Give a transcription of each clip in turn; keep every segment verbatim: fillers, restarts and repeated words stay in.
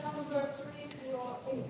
Number three zero eight.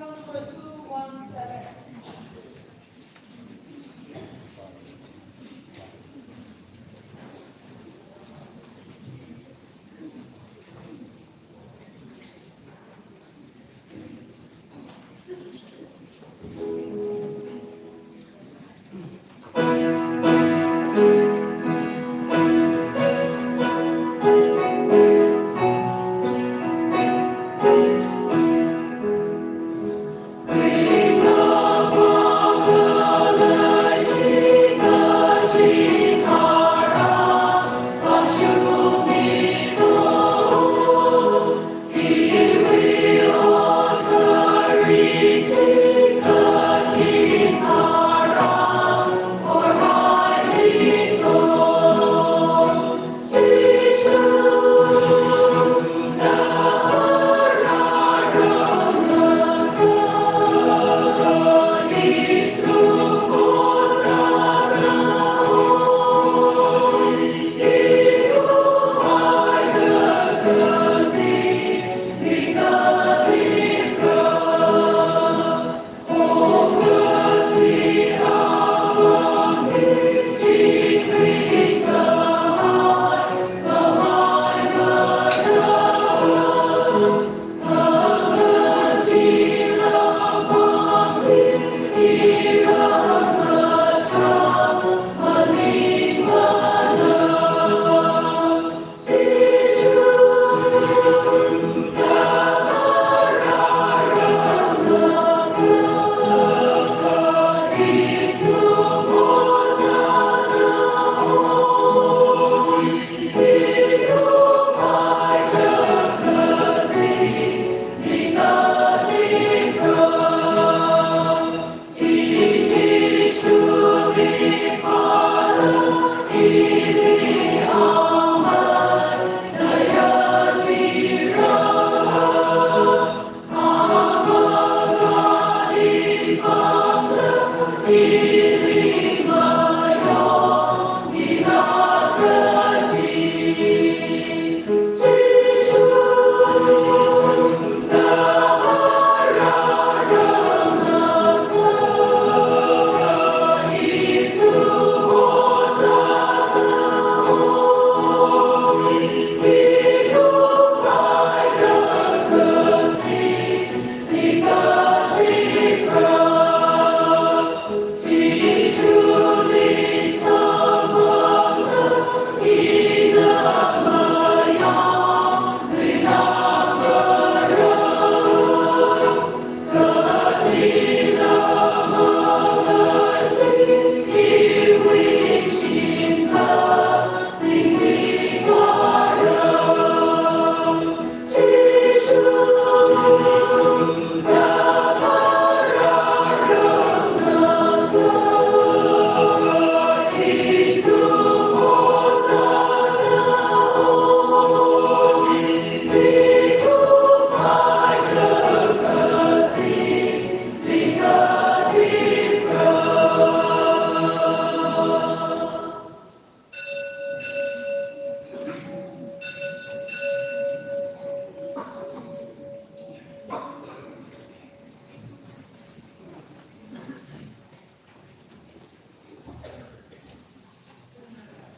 Number two one seven.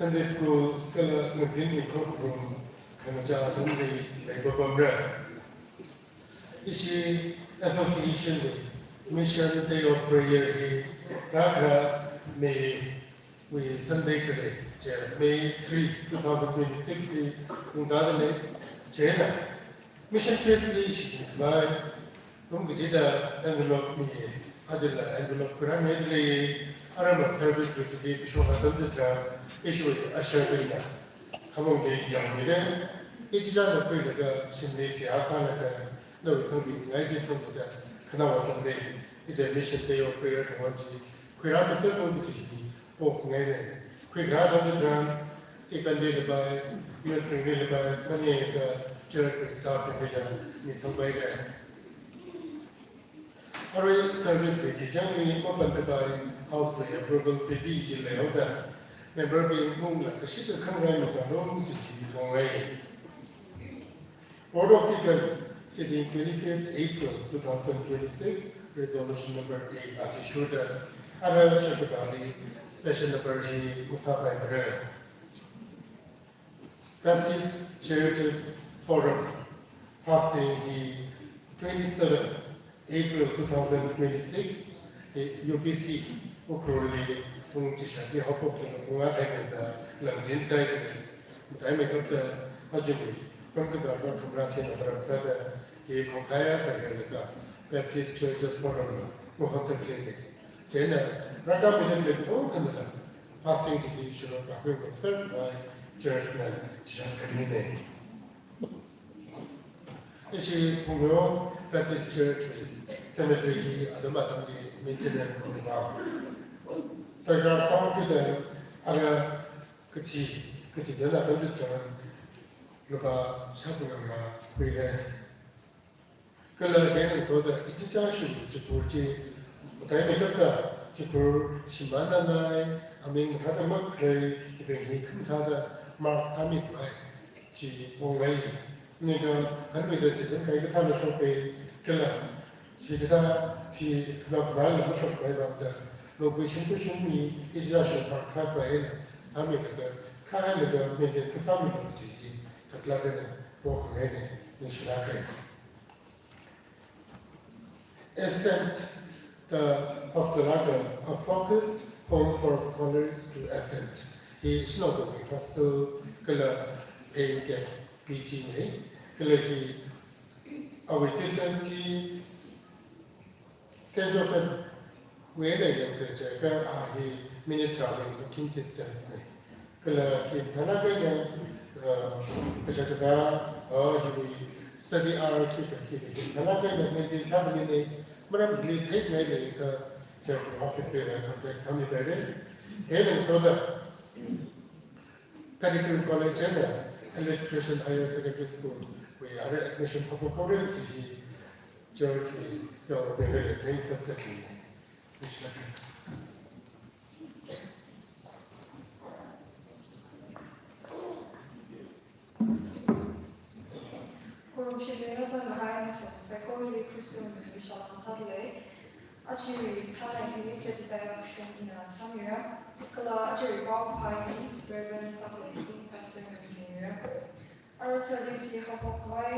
Sunday school kala ngazin khokrum khangachā atamli leipapamra. Ishi association wui Mission Day of Prayer hi rākharā May wui Sunday kharei, chi May three, two thousand twenty-six li ungda lei. Chieina mission field li shichin khavai kum kachida envelope mi, ajala envelope khuirāmida lei. Aramma service wui chili kashok atam chitharan ishi usher bingna khamong de yangmira. Ichichāna khuilaga shimli seihā sālaga nawui sangbing ngai chi sangda khanāva sangde, ija Mission Day of Prayer kawan chi khuirāmi sālu kaji hi pokngaina. Khuirā atam chitharan deacon li lepai, youth bingli lepai, maningakha church wui staff bingli lepai mi sangpaira. Arui service wui tichangli mapan kapai house wui approval piki jilaoda member bing mungla kashik khangai masālu kaji hi pongai. Board of Deacon sitting twenty-fifth April two thousand twenty-six, resolution number eight athishurda ara shakazāli special number hi masāpaimara. Baptist Churches Forum fasting hi twenty-seven April two thousand twenty-six, eh, U B C Ukhrul li pung chishat hi haophok laga pung akha eina langchin sai de. Matai mekapta majin wui phangkazā pa khamrā thina maram sāda hi khongkhai akha eina laga Baptist Churches Forum la muhokta khalei. Chieina rākāmida khalei katonga khanala fasting hi shilo kakhui bamsar khavai church na chishat khamina. Ishi Phungyo Baptist Church wui cemetery hi atam atamli maintenance niva darkar sākida ara kathi, kathi zana atam chitharan lupā shākhanang ma khuira. Kala hieina ngasoda ichichā shim chikhur chi, matai mekapta chikhur shimānnanai, aming mathāda makhalei, ibing hi khamathāda mark sāmi khavai chi ponglei. Nika hanwui da chizan kai kathā mashokpai kala, chi kathā chi khanao khanao la mashokpai vangda, lokhui shimkhur shimli ichichā shim mark sākhavai eina sāmilaga, kha hailaga maintain kasāmilu kaji hi saklāk eina pokhangaina, ningshilāka. Ascent da hostel akha, a focused home for scholars to Ascent. Hi shanaobing hostel kala paying guest P G na. Kala hi awui distance hi Saint Joseph wui eina yangsa chiakha a hi minute tharāwui walking distance na. Kala hi mathālāk eina, uh, kashak kazā, uh, hiwui study hour khikha khikha hi mathālāk eina maintain sāmina, maram hili theikhangai leiakha church office li contact sāmipaira. Hieina ngasoda Paddy Quayle College eina Alice Christian Higher Secondary School wui ara admission haophok haora kaji hi church wui yaobingli theingasakda khalei. Ningshilāka. Khristawui mingli salām sādalei. Ajawui thānai hi Jedediah Kashung ina sāmira. Kala ajawui paokaphā hi Reverend Saklei hi Pastor na mira. Ara service hi haophok khavai,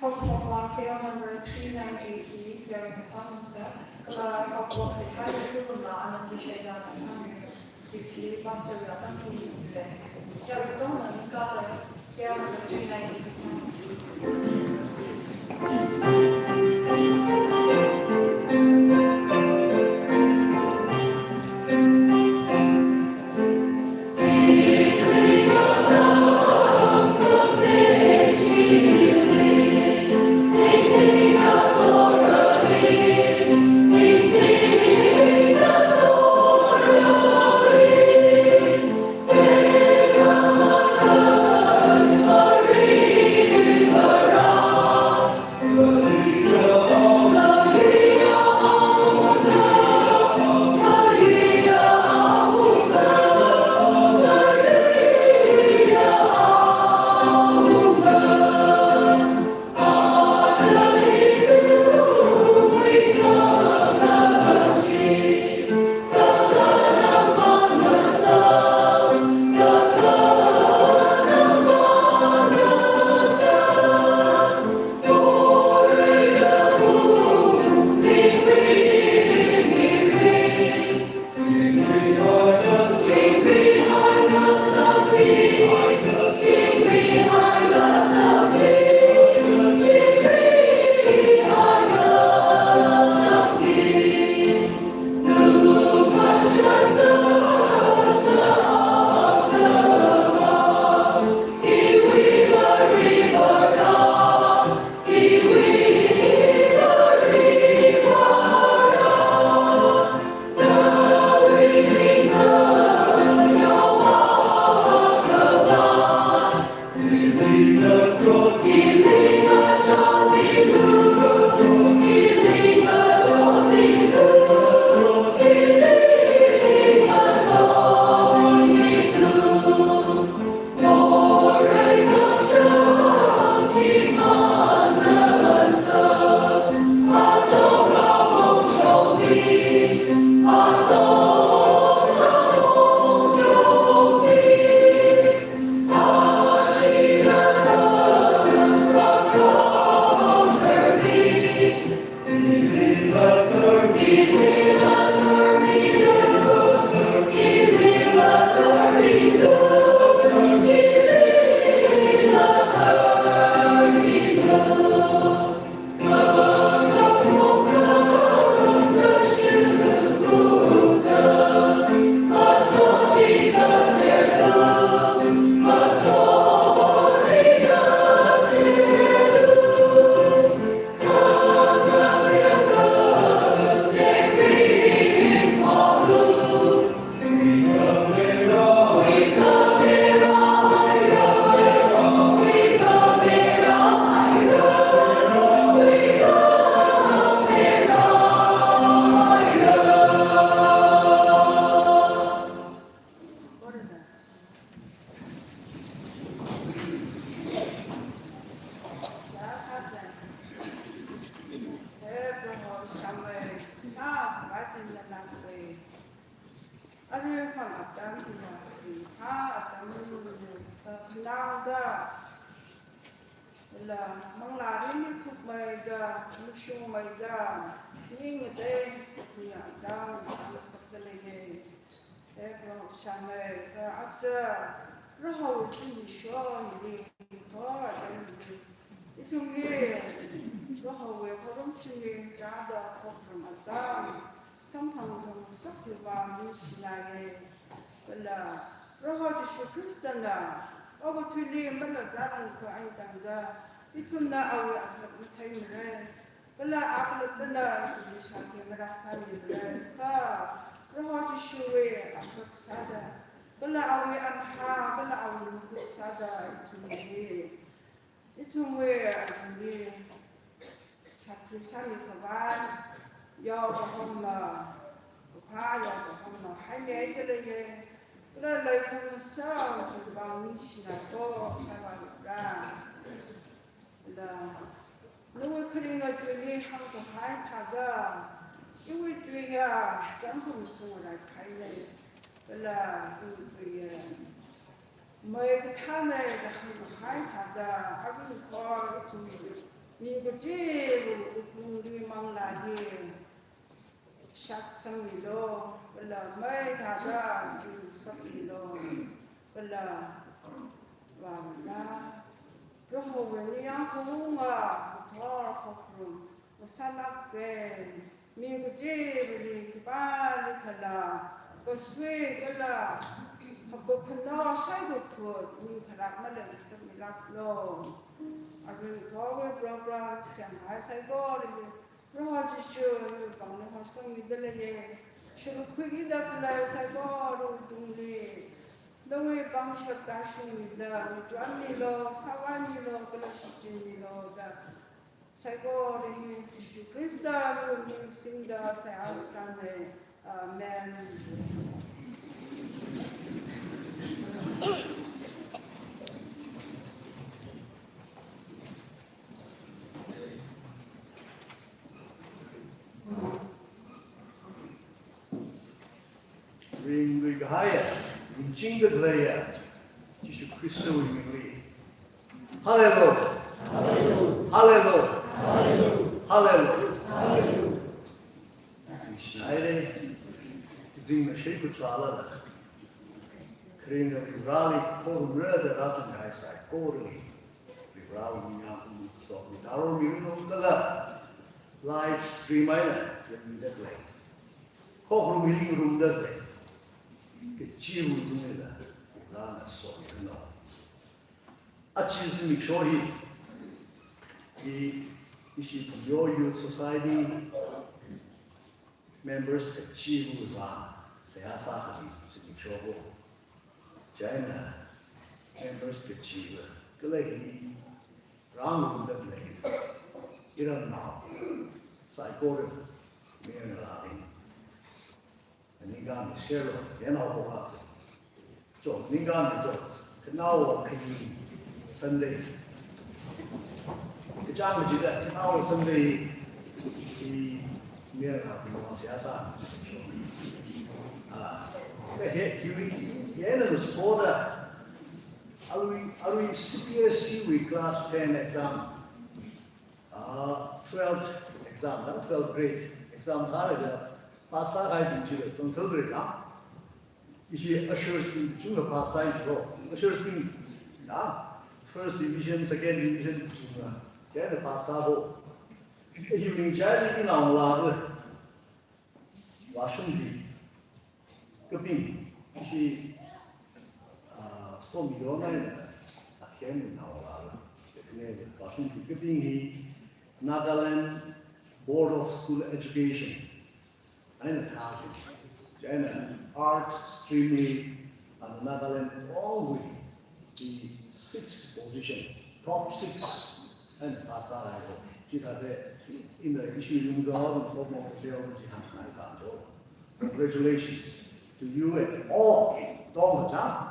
haokaphok lākhail number three nine eight hi yaron sāngarumsa. Kala haokaphok seihā hi Khurum la Anandi Shaizana sāmira. Duty pastor la tamki le. Ya, we don't know, ni ka le. Ya, we don't know, ni ka le. Arui khang atam ina, ha atam ina, khanangda, la manglā ringmi thukmeida, mashungmeida, ning ngatei, nia atam sāngasakdalei. He Proho Shangai, ra aja, Proho zimiksho hili, ho atam hili, ithumli, Prohowui khorumshimli rāda khokharum atam, samphang khangasak hiva ningshinaiye. Kala Proho Jishu Khristana okathuili malazarang khavai tangda, ithumna awui azak matheimara. Kala a khalattana ithumli shākhuingarā sāmimara. Kha Proho Jishuwui azak sāda, kala awui amahā, kala awui mahut sāda ithumli, ithumwui, ithumli shakti sāmi khavai, yao kahomma, kaphā yao kahomma haimida leiye. Kala leikhangasā, khavai ningshina ko, sāvāra. Kala Nawui kharinga tuili hāngkahai thāda, iwui tui hiya zangkum sungrai khaile, kala iwui tui hiya mei kathāne da hāngkahai thāda, aruithot ithum mi kachiva̱ wuklungli manglāli shātsangmilu, kala mei thāda chingshapmilu, kala vāmila. Prohowui ningyāng kaungā kathor khokharum ngasālāke, mi kachiva̱li khipālikhala kasui kala haokaphokna shaikakhui ning pharākmala ngasakmilāklu. Aruithotwui program semkahai saikora hi Proho Jishu, nawui pāngli horsangmida leiye. Shurkhuikida khalei saikorawui tungli nawui pangshap tāshungmida, ngachuanmilu, sāvāmilu, kala shichinmilu da saikora hi Jishu Khristawui ming singda seihā sāne. Amen. Ringluikahaiya, ringchingda khaleiya Jishu Khristawui mingli. Hallelujah. Hallelujah. Hallelujah. Ningshinaire, zingna shei kutsala la. Kharinga Varivarāli khorumra da rāzangkahai saikorali Varivarāwui ningyāng kaungā sokmi taro miruno kala live stream eina yangmida khalei, khokharum hi ringrumda khalei kachiva̱ tungli la Varivarāna somiranu. Aja zimiksho hi, i, ishi Phungyo Youth Society members kachiva̱wui vang seihā sākhami zimiksho ho. Chieina members kachiva̱ kala hi rāngarumda khalei iramnao saikora mayarnaobing, ningkami share lo, yanao ko kasi. Cho, ningkami cho, khanaowa khani Sunday. Kachāng kachida khanaowa Sunday hi mayarnaobingwui seihā sā. Ah, kahe, kiwi, yana soda. Arui, arui C B S E wui class ten exam. Ah, twelfth exam, ah, twelfth grade exam thālaga pass sākahaibing chila zangsalra. Ishi ushers bing chungda pass sāi lo. Ushers bing, ah, first division, second division chungda, chieina pass sāho. Hi ringchili inaongalāva vāshungki kaping, ishi, ah, Somiyon eina Athen naolala, tekne vāshungki kaping hi Nagaland Board of School Education eina thāki. Chieina art stream li, ah, Nagaland only the sixth position, top six, and pass sāhaiho. Chithāda, in the issue yung zao, so mo ko seo ji han nai zang jo. Congratulations to you and all. Tongkha chang.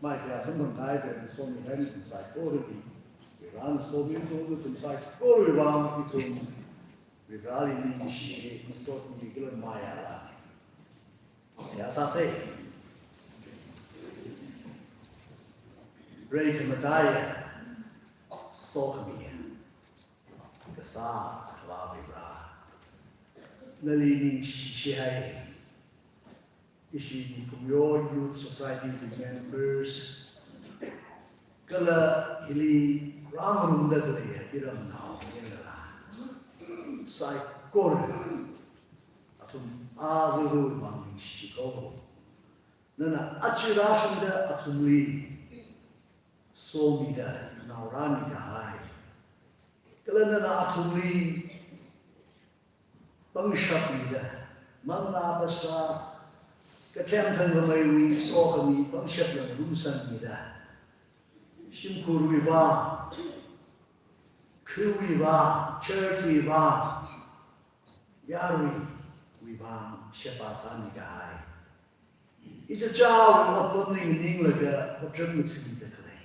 Mai kya samphang ngai pe, somi hai ni tum saikorali. Iran somi tum tum saikorawui vang ithum Varivarāli ningshi, masotmi kala mayāla seihā sāsa. Preikhamathāya, sokhamiya, kasā Akhava Varivarā, nali ningshihai. Ishi Phungyo Youth Society wui members kala hili rāngarumda khaleiya iramnao mayarnala saikora, athum avāva̱wui vang ningshi ko. Nana aja rāshungda athumli somida naongarāmi kahai, kala nana athumli pangshap mida, manglā phasā, kathem thangkhameiwui sokhami pangshap yang rumsang mida, shimkhurwui vang, khawui vang, church wui vang, yaruiwui vang sheba sāmi kahai. Ichichāwui apam nganinglaga hotram ngathumida khalei,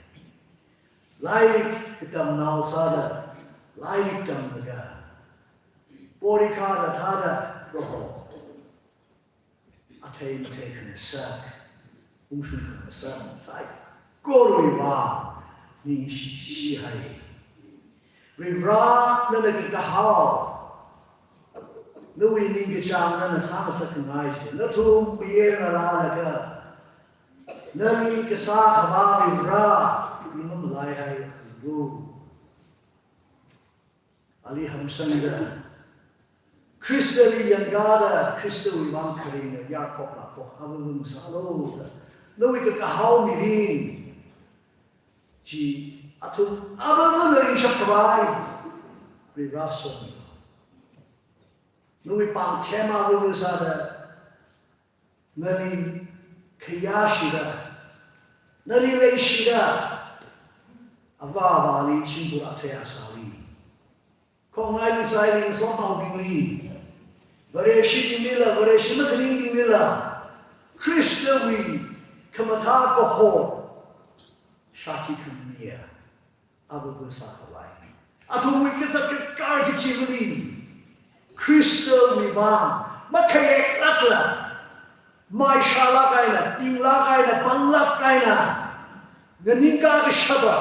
lairik katamnao sāda, lairik tamlaga, porikha da thāda, Proho, athei mathei khangasak, ungshung khangasak, saikorawui vang ningshi shihai. Varivara, nana kakahao, nawui ningkachāng nana sāngasakkhangai chi, nathum mayarngalālaga, nali kasā khavā Varivara, ning mamalaihaialu. Ali hamsangda, Khristali yangkāda, Khristawui vang kharinga yarkhok lakhok avāva ngasālu da, nawui kakahao mirin chi athum avāvana ringshap khavai Varivara somi. Nawui pāngthem avāva sāda, nali khayāshida, nali leishida, avā avāli shimkhur athei asāli, khongnaili saili ngasotnaobingli, Vareshibinglila, Vareshi makhaningbinglila, Khristawui khamathā kahor shākhi khamiya avāva sākhavai. Athumwui kazat kakar kachivali, Khristawui vang makhayeklākla, maishālāk eina, pinglāk eina, panglāk eina, nganingkā kashapa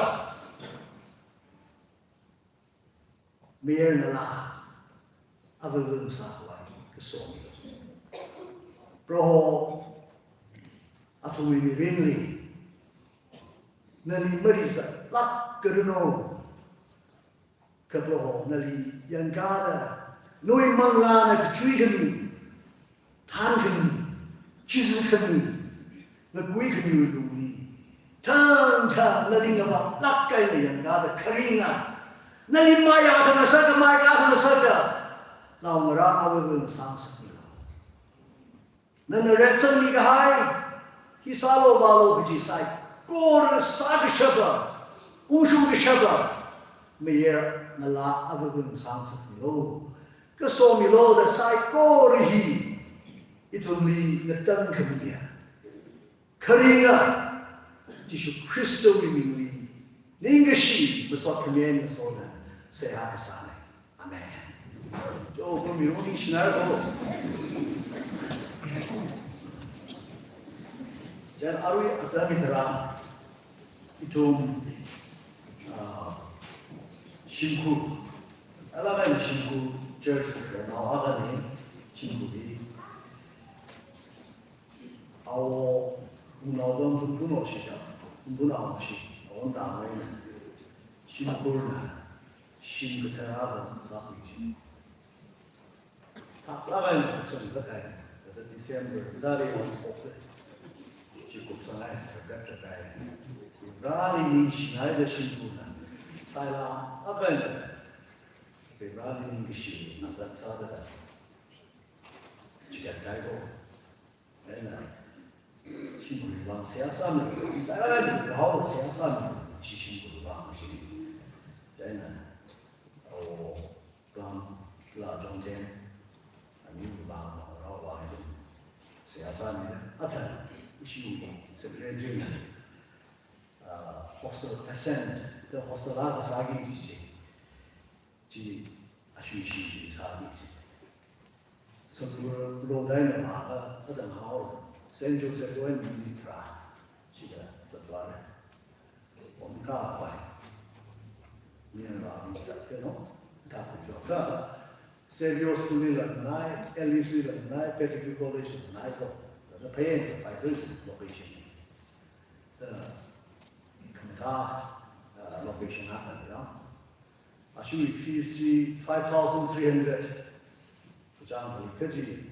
mayarngalā avāva ngasākhavai kasomi. Proho, athumwui mirinli nali marizatlāk karanu. Kha Proho, nali yangkāda, nawui manglāna kachui khami, thānkhami, chizi khami, ngakui khamiwui lungli, thangthang nali ngavāplāk eina yangkāda kharinga, nali maya khangasaka, maikā khangasaka naongarā avāva ngasāngasakmilu. Nana retzangmi kahai, hi sālu vālu kaji saikora sā kashapa, ungshung kashapa mayarngalā avāva ngasāngasakmilu. Kasomilu da saikora hi ithumli ngatangkhamiya, kharinga Jishu Khristawui mingli ningkashi masot khami eina ngasotna seihā kasāna. Amen. Cho, kumi uni shinar ko. Chieina arui atam hitharan ithum, ah, shimkhur, alāk eina shimkhur church friend nao akhana, shimkhurli awo, ungnao dong, unpunao shija, unpunao mashi, awon dang eina, shimkhurna shim kathara dong sākhui chi. Thaklāk eina kupsang zakai, kata December, dari wan pok le. Chi kupsanghai, thakat thakai. Vareli ningshingaida shimkhurna sailāk eina, Vareli ningshi, ngasā sāda, chikatkahai ko. Chieina, shimkhurwui vang seihā sāmi, chieina, Proho seihā sāmi, chi shimkhurwui vang chi. Chieina, o, plam, la jong jen, ani vang, Proho vang jen, seihā sāmi, athang, ishiwui secretary na, ah, hostel, ascend, the hostel la kasāki chi, chi, ashishi chi sāki chi. Sakur lo dai na ma ka, adang hao, Saint Joseph Royal Military, chida, zatla le. Om ka pai. Ni na ba mi zat ke no, ta ku jo ka. Xavier School la nai, L E C la nai, Pettigrew College la nai ko. Da phayen sa pai so location. Da, khamta, uh, location a kan ya. Ashiwui fees chi five thousand three hundred. Kachāng kali kaji,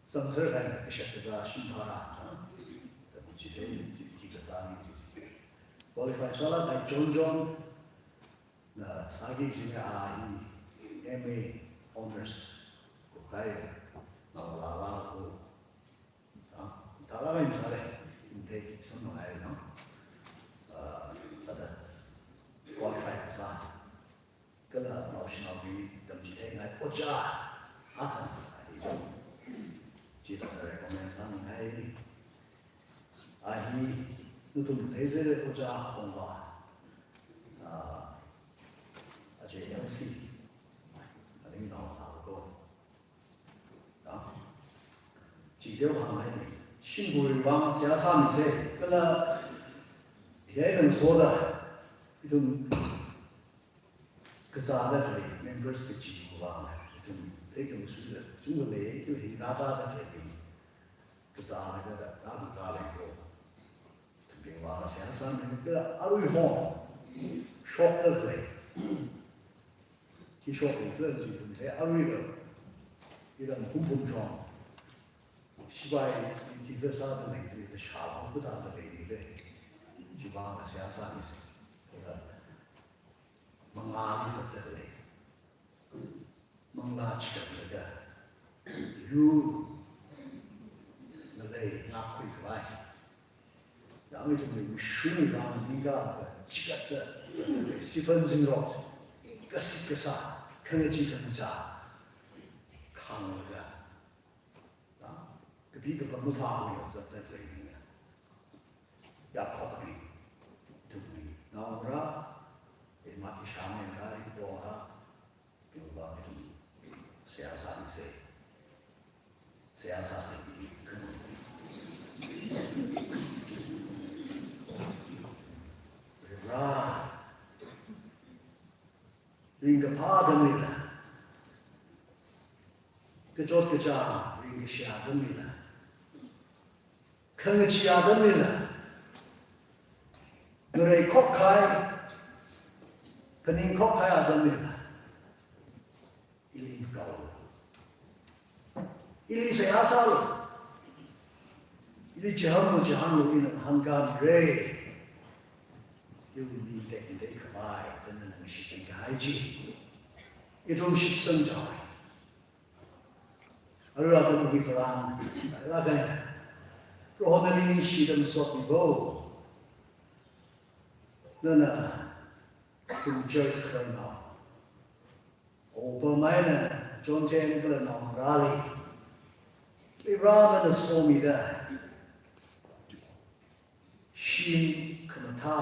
samsar kaina kashak kazā shim phara. Tabu chi thei, chi, chi kazā ni chi. Qualify sālāk kahai John John, na sāki chi na a hi M A honors ko kai, na la la ko. Ah, tala bai misale, intake samno ai no. Ah, kata qualify kasā. Kala naoshinaobingli tamchitheihai ojā akha ai. Chila recommend sāmingai. A hi, nathum theizele ojā Khongva. Ah, a J L C. Aning naongarā ko. Chiteowa hānghaina. Shimkhurwui vang seihā sāmisa. Kala hi eina ngasoda, ithum kazāda khalei members kachiwui vang, ithum theikhamashungda, chungda lei, kala hi rākada khalei, kazāda kala rākakā lei ko. Ithum vang seihā sāmisa, kala arui hong shokda khalei. Khi shokli khala chi ithum thei, aruila iram Hungpung shong. Sipai duty kala sāda leili, kala shālong kala tāda leili. Chivang seihā sāmisa. Kala manglāli zatda lei. Manglā chigatlaga, yur ngalei ngākkhui khavai. Yang ithumwui mashungwui vang ningkaka chigatda, siphan zingrot, kasik kasā, khangachee khangachā khanglaga, kapi kapam maphāwui zatda leili. Yakhokli, ithumwui naongarā, ima ishāmeira, ikapongarā, Ithum vang ithum seihā sāmisa. Seihā sāsa. Ra. Ringkaphā atamlila, kachot kachāng ringkashi atamlila, khangachee atamlila, ngareikhok kahai, phaningkhok kahai atamlila, ili kaolu. Ili seihā sālu. Ili chihānlu, chihānlu, ina ngahānkāmira. Iwui ning tekmatei khavai, da nana ngashitmi kahai chi. Ithum shitsang jihaowa. Arui atam hi kharān, lākaina. Prohona nali ningshida masotmi ko. Nana, ithum church khararnao, opam eina, chonchen kala naongarāli, Varena nana somida, shim khamathā,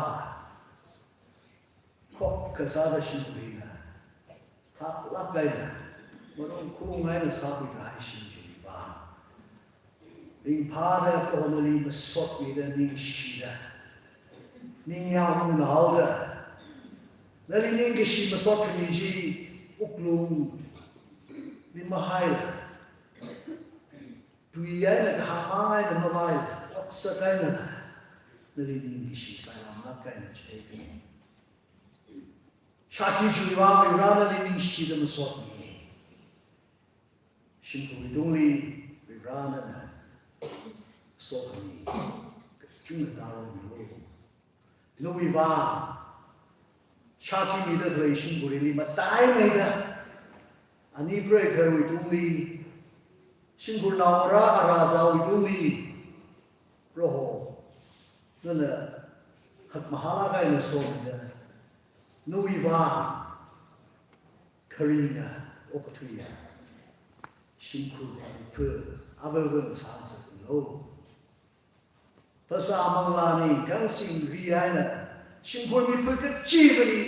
khokha sāda shimkhurli nana haklāk eina, marong khaung eina sākhuida shim chiwui vang, ringphāda Prohona nali masotmida, ningshida, ningyāng unghaoda, nali ningkashi masot khami chi wuklungli mahaila, tui eina kahāng mang eina mavaila, otsak eina nali ningkashi sairanglāk eina chitheimi. Shākhi chiwui vang Varena nali ningshida masotmi. Shimkhurwui tungli Varena nana sokhami kachungkha tāluimilu. Nawui vang shākhi mida khalei shimkhurli mataimeida, ani preigaharwui tungli, shimkhur naongarā arāzāwui tungli, Proho, nana hakmahālāk eina somida, nawui vang kharinga okthuiya shimkhur mipha avāva̱ sāngasakmilu. Phasā manglā ningkhansing ri eina shimkhur mipha kachivali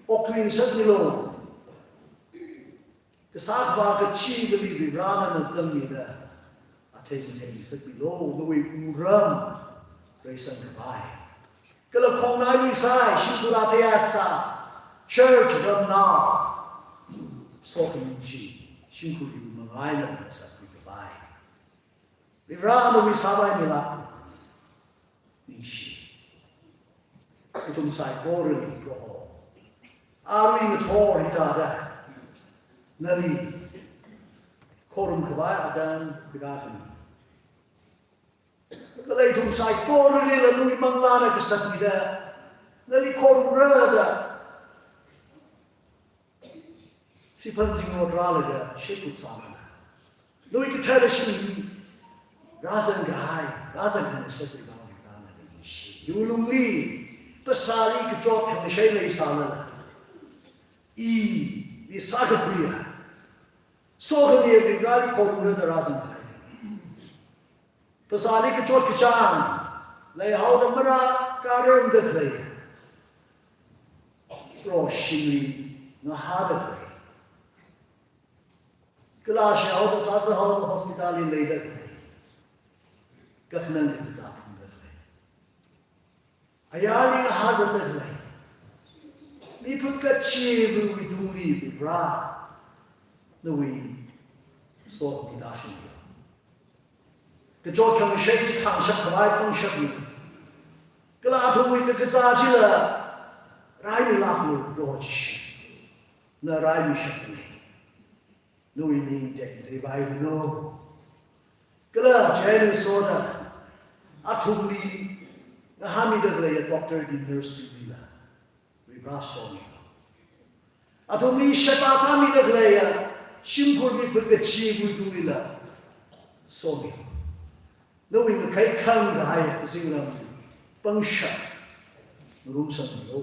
okthuingasakmilu. Kasā khavā kachivali Varena nana zangmida, athei matheingasakmilu, nawui wungram reisang khavai. Kala khongnaili sai, shimkhur athei asā, church ramnao, sokhami chi shimkhurwui manga eina ngasakmi khavai. Varena nawui sāpaimila. Ningshi. Ithum saikorali Proho, arui ngathor hithāda nali khorum khavai atam khuirākhami. Kala ithum saikoralila nawui manglāna kasakmida, nali khorumrada, siphan zingrot rālaga shekut sāmana, nawui kathara shim hi rāzang kahai, rāzang khangasakwui vang Varena nali ningshi. Iwui lungli phasāli kachot khangashei leisālala, ili sākakhuiya, sokhami Vareli khorumrada rāzang kahai. Phasāli kachot kachāng leihaoda marākhararmada khalei, Proho shimli ngahāda khalei, kala shihaoda sāsāhaoda hospital li leida khalei, kakhanang kakazā phungda khalei, ayarli ngahāzatda khalei mipha kachiva̱wui tungli Varivara, nawui sokhami tāshunglu. Kachot khangashei chi khangshap khavai pangshaplu. Kala athumwui kakazā chila raimilāklu, Proho Jishu. Na raimishaplu. Nawui ming tekmatei vairanu. Kala chieina soda athumli ngahāmida khaleiya doctor bing, nurse bing lila Varivara somilu. Athumli sheba sāmida khaleiya shimkhur mipha kachiva̱wui tunglila somilu. Nawui ngakhai khangahai kazingramli pangshap ngarumsanglu.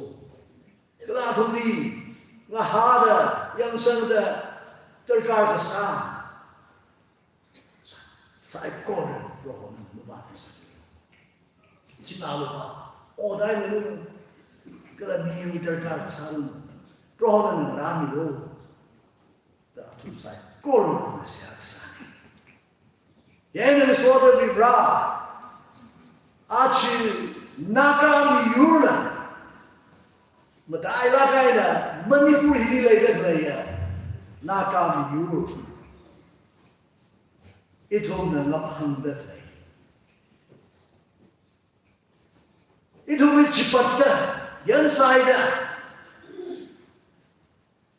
Kala athumli ngahāda, yangsangda, darkar kasā saikora Proho nana mavātngasaklu. Sinā lupā, ot eina ngarumlu, kala miwui darkar kasā ngarumlu, Proho nana ngarānmilu da athum saikora seihā kasāna. Chieina soda Varivara, aja Naga miyurna matailāk eina Manipur hili leida khaleiya Naga miyur ithumna ngaphangda khalei, ithumwui chipatda, yansāida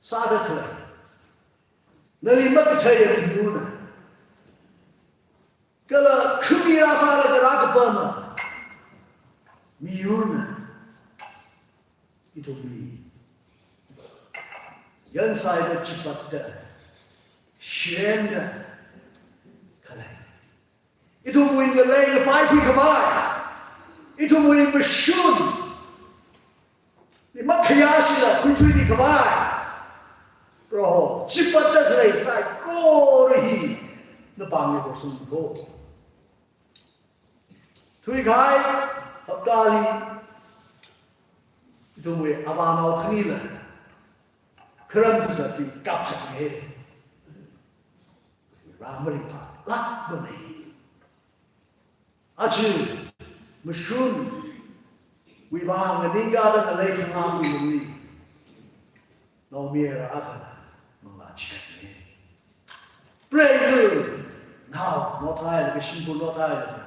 sāda khalei, nali makatheiya miyurna, kala khami rāsālaga rākapama miyurna, ithumli yansāida, chipatda, shirenda khalei, ithumwui ngalei ngapai khuikhavai, ithumwui mashunli makhayāshila khuithuida khavai, Proho, chipatda khalei saikora hi napāngli horsanglu. Thuikahai haptali ithumwui avānao khanila kharam kazat hi kapchathaira. Rā maringphālākmana. Aja mashunwui vang nganingkada ngalei khangāwui lungli naomayara akhana manglā chikatna. Preigahao nothailaga, shimkhur nothailaga,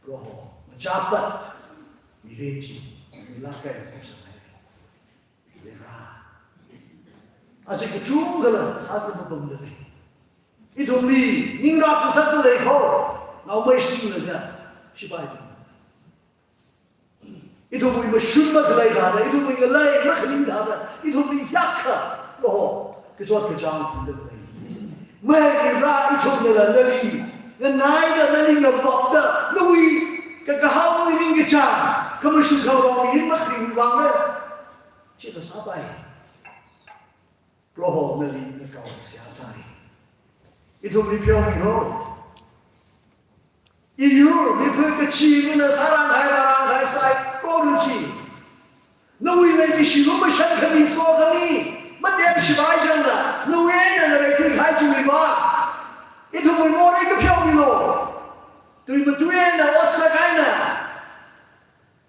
Proho, machapat mirin chi milākkai kupsanghaira. Varivara, aja kachungkhala sāsa mapamda lei. Ithumli ningrā khangasakda lei kho, naomei singlaga, shipaibing. Ithumwui mashun makhalei thāda, ithumwui ngalei makhaning thāda, ithumli hiyākha, Proho, kachot kachāng phungda lei. Mei Varivara, ithumnala nali nganaida, nali ngavapda, nawui kakahao, nawui ningkachāng, khamashung khangarong mirin makharingwui vangna chithā sāpai. Proho, nali ngakaoda seihā sāi. Ithumli pheomilo. Iyur mipha kachiva̱na sārānghai vārānghai saikora chi, nawui leikashi lumashan khami, sokhami, matem shivai changna nawui eina ngareikhui kahai chiwui vang ithumwui morei kapheomilo. Tui matui eina, otsak eina,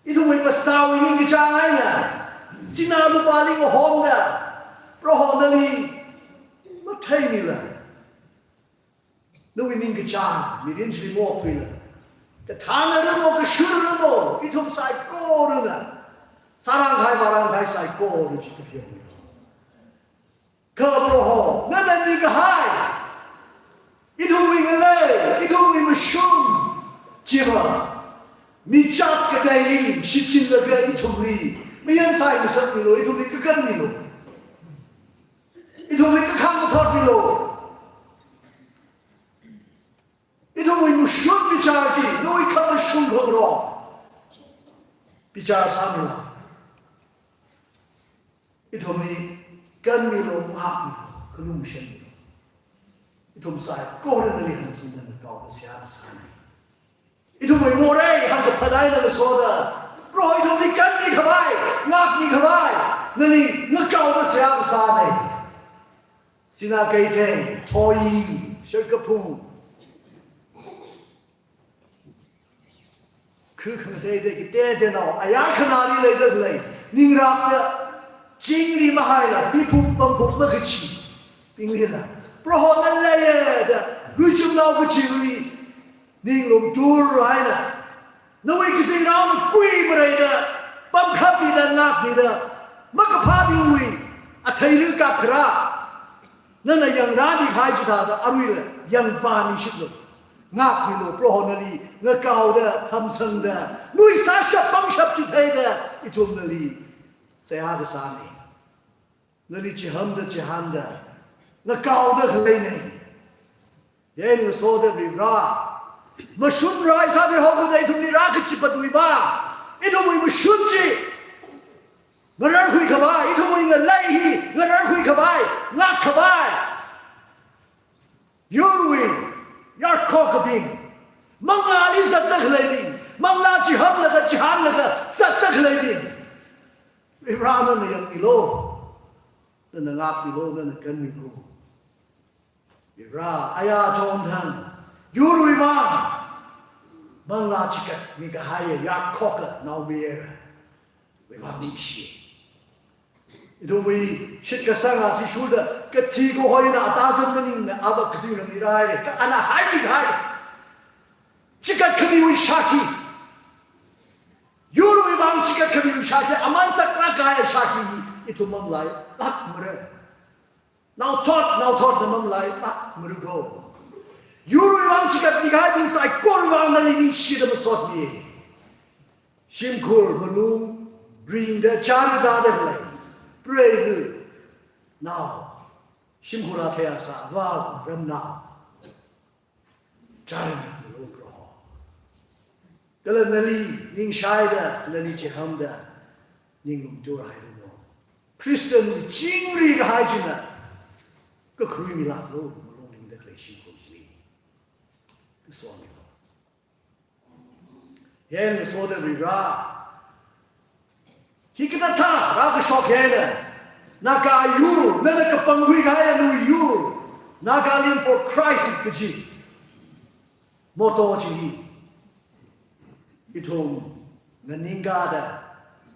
ithumwui phasāwui ningkachāng eina, sinā lupāli ngahomda, Proho, nali matheimila. Nawui ningkachāng mirin chili maokthuila, kathānaranu, kashuraranu, ithum saikorana sārānghai vārānghai saikora chi kapheomilo. Kha Proho, nana mikahai ithumwui ngalei, ithumwui mashun chiva, michat kateili shichinlaga ithumli mayansai ngasakmilo, ithumli kakanmilo. Ithumli kakhang kathotmilo. Ithumwui mashun bichar chi, nawui khamashung khangarong bichar sāmila. Ithumli kanmilo, ngākmilo, khalung shanmilo. Ithum saikora nali hāngsangda ngakaoda seihā sāna. Ithumwui morei hāngkaphat eina ngasoda, Proho, ithumli kanmi khavai, ngākmi khavai, Nali ngakaoda seihā kasāna. Sina Keithei, Thoi, Sherkaphung. Khu khangateitei kateiteinao, ayar khanāli leida khalei, ningrapta, chingli mahaila, piphup pangphup makachi, pinglila, Prohona leiya da, ruichumnao kachili, ninglum tur haina, nawui kazingraona kui mareida, pamkhapmida, ngakmida, makaphābingwui atheira kapkharā, nana yangrāmi kahai chithāda aruila yangvāmi shitlu. Ngakmilu, Prohonali ngakaoda, hamsangda, nawui sāshap pangshap chitheida, ithum nali seihā kasāna. Nali chihamda, chihānda, ngakaoda khaleina. Yen ngasoda Varivara, mashun rai sāda haokada ithumli rākachipatwui vang, ithumwui mashun chi ngararkhui khavai, ithumwui ngalei hi ngararkhui khavai, ngak khavai. Yurwui yarkhokabing, manglāli zatda khaleibing, manglā chihamlaga, chihānlaga zatda khaleibing, Varivara nana yangmilu, nana ngakmilu, nana kanmilu. Varivara, aya chonthang, yurwui vang, manglā chikat mikahaiya yarkhoka naomayara, Varivara ningshi. Ithumwui shitkasanga athishurda, kathi kahoina atazan maningna ava kazingram mirāhaira, kha ana haimi kahai. Chikat khamiwui shākhi. Yurwui vang chikat khamiwui shākhi, aman saklāk kahaiya shākhi hi, ithum manglā lāk mara. Naothot, naothotna manglā lāk mara ko. Yurwui vang chikat mikahaibing saikora vang nali ningshida masotmi. Shimkhur malung ringda chāra tāda khalei, preiva̱nao, shimkhur athei asā, avāva̱ ramnao, chāra mikmilu Proho. Kala nali ningshāhaida, nali chihamda, ninglum turhairanu. Christian chingri kahai china kakharui milāklu, malung ringda khalei shimkhur chili. Kasomilu. Yen ngasoda Varivara, hikathā rākashok eina, Naga yur, nana kapangkhui kahaiya nawui yur, Nagaland for Christ kaji motto chi hi ithum nganingkada,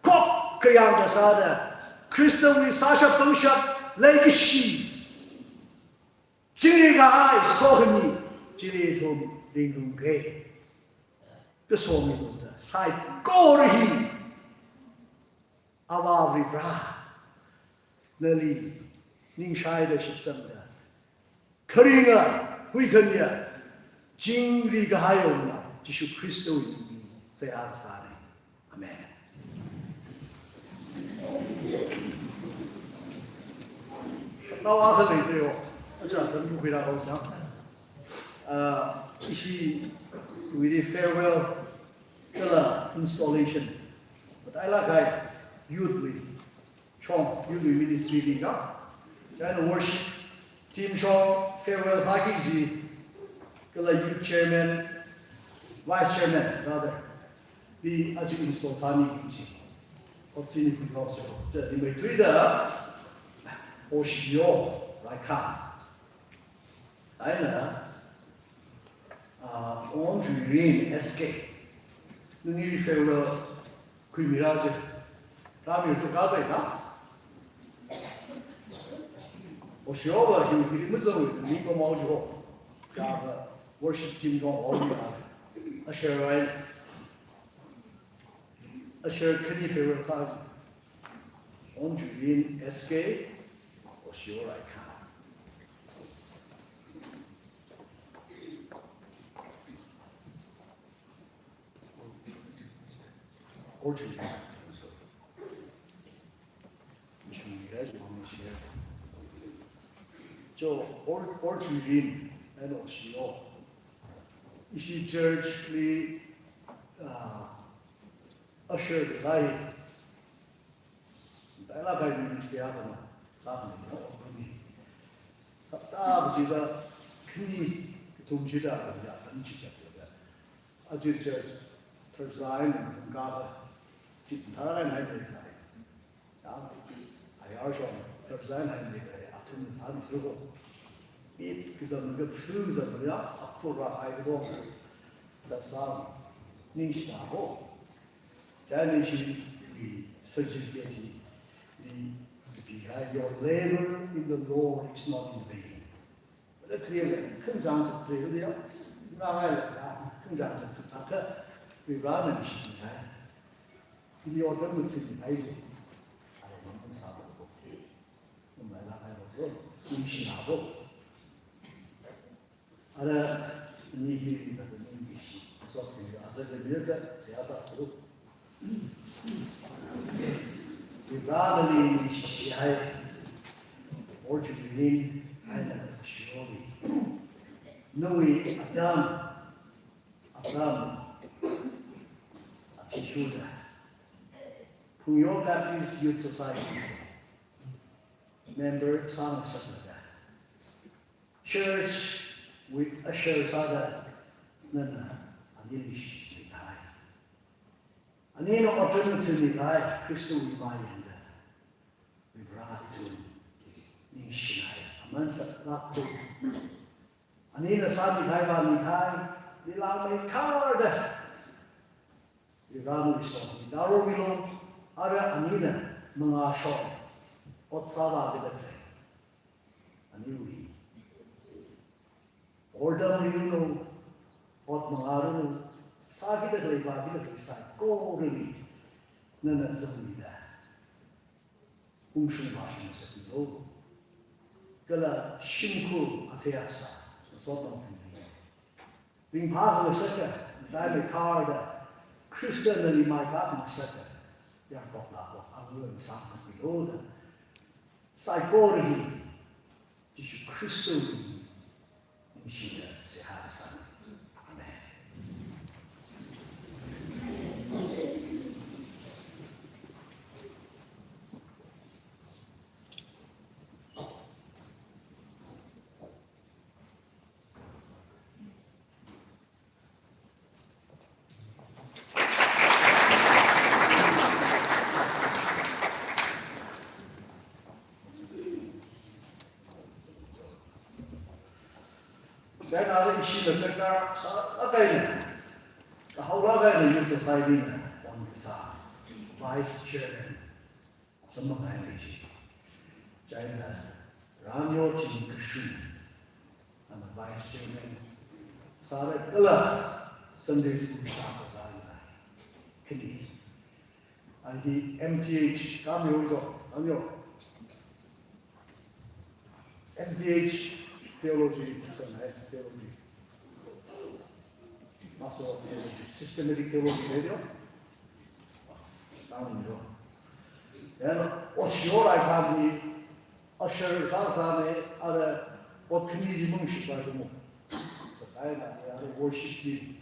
khok kayāng kasāda, Khristawui sāshap pangshap leikashi chingri kahai sokhami chili ithum ringrumga. Kasomilu da, saikora hi, Avā Varivara, nali ningshāhaida shitsangda, kharinga, huikhanya, chingri kahai ongna, Jishu Khristawui mingli seihā kasāna. Amen. Nao akha leiteo, aja, tamyu khuira kau sa. Ah, ishiwuili farewell kala installation matailāk kahai youth wui chong, youth wui ministry li ka, chieina worship team chong farewell sāki kaji, kala youth chairman, vice chairman, rather, li aja install sāmi kaji. Otsin khuihaosa, chieina rimeithuida, Oshio Raikhan. Chieina, ah, Onchuirin S K. Nani farewell khuimira je. Tami tu ka dai na. Oshio va hi tili mazang ni ko mau jo. Ka va worship team jong o ni na. Usher rai. Usher khani farewell sā. Onchuirin S K, Oshio Raikhan. Orchard. Missionary guys, we want to share. So, Or-, Orchard Inn, and Oshio. Ishi church li, uh, usher kasā hi. Matailāk kahai ministry akha na, sākhanei na, okuni. Hapta kachida, khani, kathum chida, ya, tam chi kya kya. Aja church, Thursday eina, kaka, sit tharan hai mai kai. Ya, Arshong, represent hai mik sai, athum than thrugo. Bit kizam ka phu zam ya, akhura hai go. That's all. Ningshina ho. China shi, we suggest that we, we, we, your labor in the Lord is not in vain. Wala clear, khanjang sa clear dia. Ngai la, khanjang sa saka, we run and shi ngai. Ili order mu tsin ngai ji. Ai, mun mun sa ko. Mun mai la ngai ko. Ningshina ko. Ara, ni ki, ni ki, ni ki shi. So, ki asa ke mir ka, siyasa su. Ibrahim ni shi hai, or to begin, I know, surely. Noe, Adam, Adam, Atishuda, Phungyo Baptist Youth Society, member sang sakada. Church with usher sada, nana, anili shi, ni hai. Anina order mu tsin ngai, Kristo wui mayangda. Vivra ithum ningshinai, aman saklak tu. Anina sāmi khai vāmi khai, nila mai kharda. Vivra mu iso, mi daro milo, ara anina manga shong. Ot sāvā kida khalei. Aniwui. Order mu yuno, ot mangarano, sākida khalei vākida khalei saikorali, nana zangmida. Ungshung vāshung sākilo. Kala shimkhur athei asā, nasot nong pini. Ringphā ngasaka, dai mai kharda, Krista nali mai kharda ngasaka, Yakob la ko, ang ngasang sākilo da. Saikorali, Jishu Kristo, ningshida seihā sāna. Amen. China ringshina taka sālāk eina, kahaolāk eina Youth Society na onkasā Vice Chairman. Samma ngai lei ji. China Ramyo Ching Kashu, ana Vice Chairman. Sāra kala Sunday School staff sāra ngai. Khani. Ani M T H, Kamyo Jo, Kamyo. M T H Theology, Theology. Master of Theology, Systematic Theology, lei yo. Tang yo. Then, oshior ai kami, usher sāsāne, ara, ot khani ji mung shi pa mo. Sākaina, ara, worship team.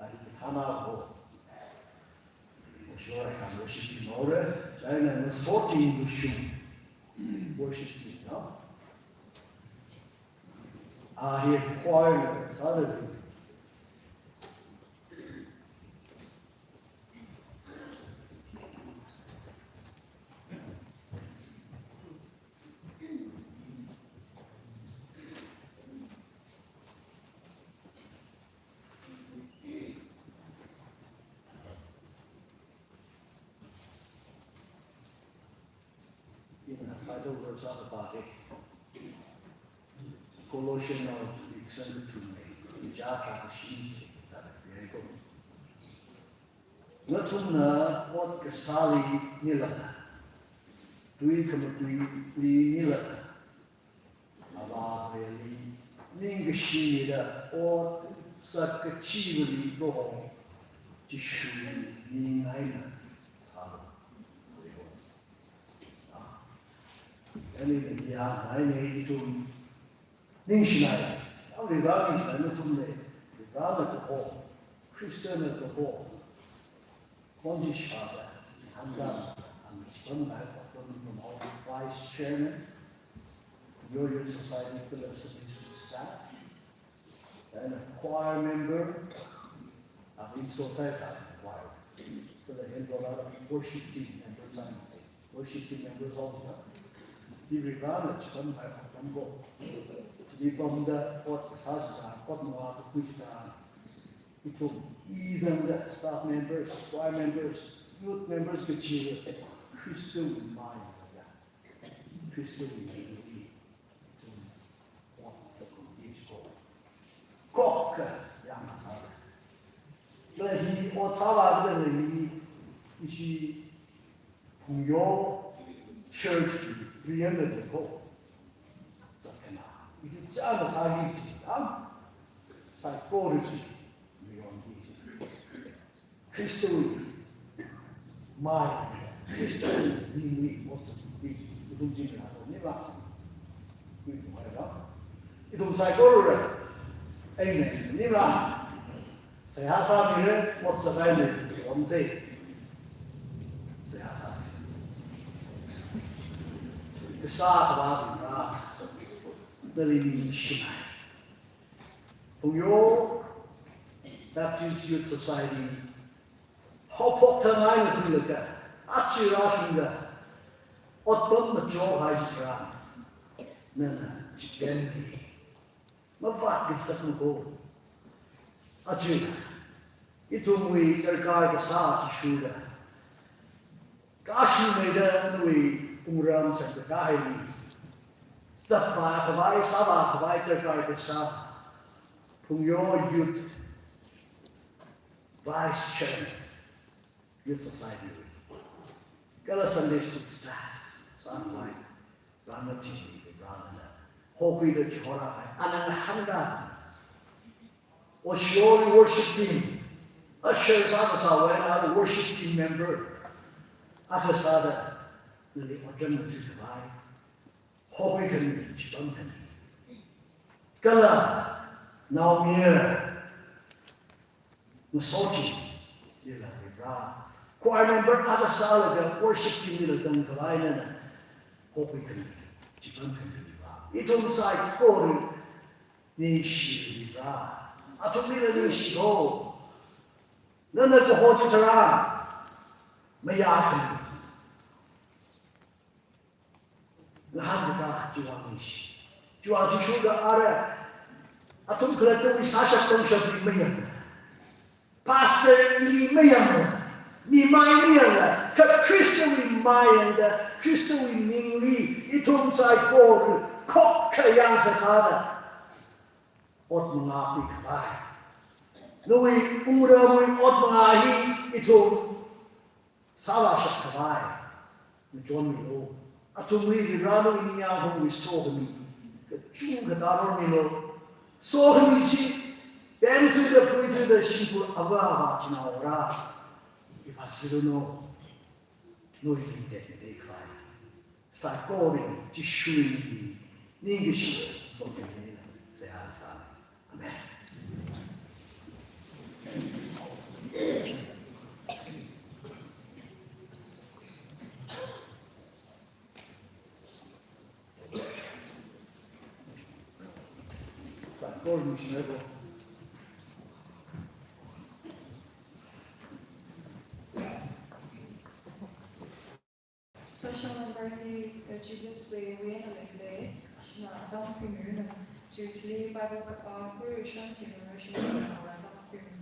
Ai, thana ho. Oshior ai kami, worship team, ora, china, sorting lushung. Worship team, no? Ah, hi choir sāda. Ina Bible verse akha pāke. Colossians li kasang kathumli, ija kha kashi, tara yai ko. Nathumna ot kasāli ngalāna, tui khamatuili ngalāna, Avāva̱li ningkashi mida ot sat kachivali Proho Jishu ming eina sālu. Ani ya ngai ne ithum ningshinai. Ang Vivra ningshinai nathumli. Vivrana kaho, Kristana kaho. Khonji shāda, hāngda, ang chipam ngai, Doctor Nikum Hau, Vice Chairman, Youth Society, kala Sunday School staff, and a choir member, ang Youth Society choir, kala Henzola worship team member, Worship team members all the time. Iwui rāna chikam hai pamko. Chili pamda ot kasā chitharan, ot mangā kakhui chitharan, ithum izangda staff members, choir members, youth members kachi Khristawui mai ya. Khristawui mai. Ot sākhuishi ko. Khokkha yangkasā. Kala hi ot sāvāda lei hi, ishi Phungyo church ki riyang da ko. Zatkana. Ishi chāna sāki chi, am? Saikora chi. Riyang chi. Khristawui mai, Khristawui mingli ot sākhuishi, ithum chi miyāto nila. Kuitumhaira. Ithum saikora. Amen. Nila. Seihā sāmira, ot sākahaira, ot sāsei. Seihā sāsei. Kasā Akhava Avā, nali ningshimei. Phungyo Baptist Youth Society haophok thang eina thuilaga, aja rāshungda, otpam machokhai chitharan, nana chikānmei. Mavātngasakmako. Aja, ithumwui darkar kasā athishurda, kashumeida nawui wungram sangda kahaili, zatvā khavai, sāvā khavai darkar kasā, Phungyo Youth Vice Chairman, Youth Society, kala Sunday School staff, sākhavai, rāna tili, rāna, hokhuida chihorāhai, ana ngahānda, Oshiyoli worship team, usher sākasāwui eina worship team member akha sāda, nali ot rāngathuikhavai, hokhui khami, chipam khami. Kala, Naomi, Masoti, lila Vare. Choir member akha sālaga worship team lila zangkhavai nana hokhui khami, chipam khami Vare. Ithum saikora ningshi Vare. Athumlila ningshi ko. Nana kaho chitharan mayākhami. Ngahānkaka chiwui ningshi. Chiwui athishurda ara, athum khalattawui sāshap tamshapli mayang. Pastor ili mayang. Mi mai mayang. Kha Khristawui mai yangda, Khristawui mingli, ithum saikora khokkha yangkasāda, ot mangā khuikhavai. Nawui wungramwui ot mangā hi ithum sāvāshap khavai, ngachonmilu. Athumli Vare nawui ningyāng hongwui sokhami kachungkha tārormilu. Sokhami chi, pemthuida, puithuida, shimkhur avā avā chinaora, ivāsiranu, nawui ningtek ningtek khavai. Saikora Jishuwui mingli ningkashi sokhami seihā sāi. Amen. Saikora ningshimei ko. Special number di the Jesus Way, Way na leilei, ashina adang pimrina, chiwui thili Bible kapā, kuri shan thili rashina, adang pimrina.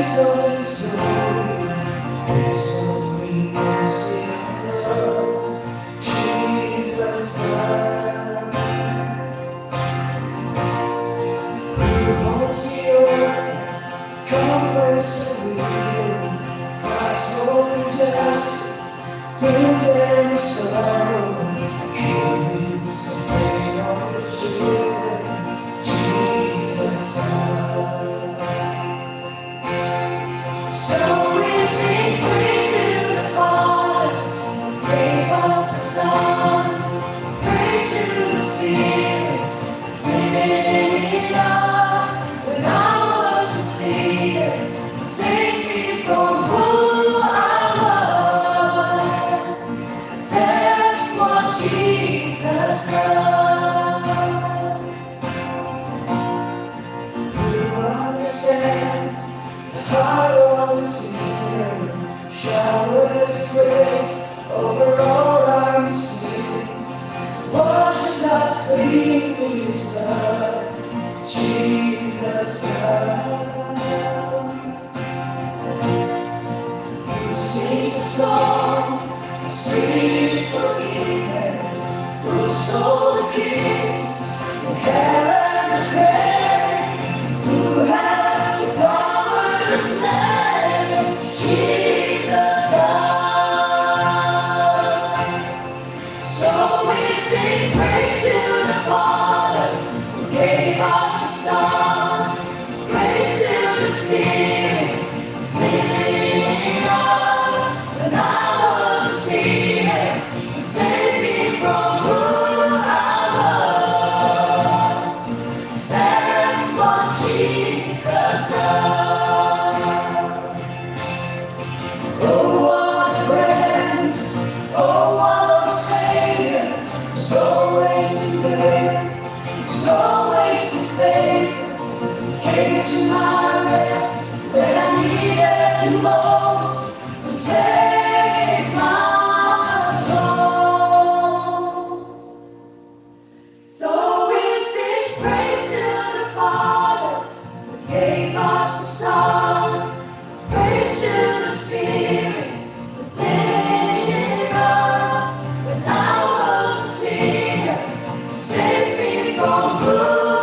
So we sing praise to the Father, praise to the Son, praise to the Spirit, Spirit in us, when our words are seated, sing we from who our Lord, that's what Jesus does. Who understands the heart of the sinner, showers His grace over all our sins, washes us clean with His blood, Jesus Christ. Who sings a song of sweet forgiveness, who saw the kiss in heaven and grave, who has the power to save, Jesus Christ. So we sing praise to the Father who gave us the Son. Praise to the Spirit who's living in us. When I was a sinner, you saved me from who I was. That's what Jesus does. Oh, what a friend, oh, what a Savior, so wasting faith, so wasting faith, came to my rescue when I needed you most, to save my soul. So we sing praise to the Father who gave us the Son. Praise to the Spirit who's living in us. When I was a sinner, you saved me from who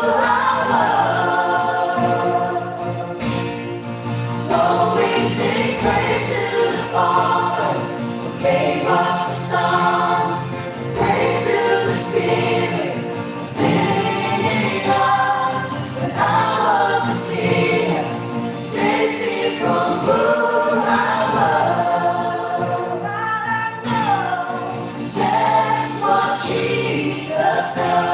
I was. So we sing praise to the Father who gave us the Son. Praise to the Spirit who's living in us. When I was a sinner, you saved me from who I was. That's what Jesus does.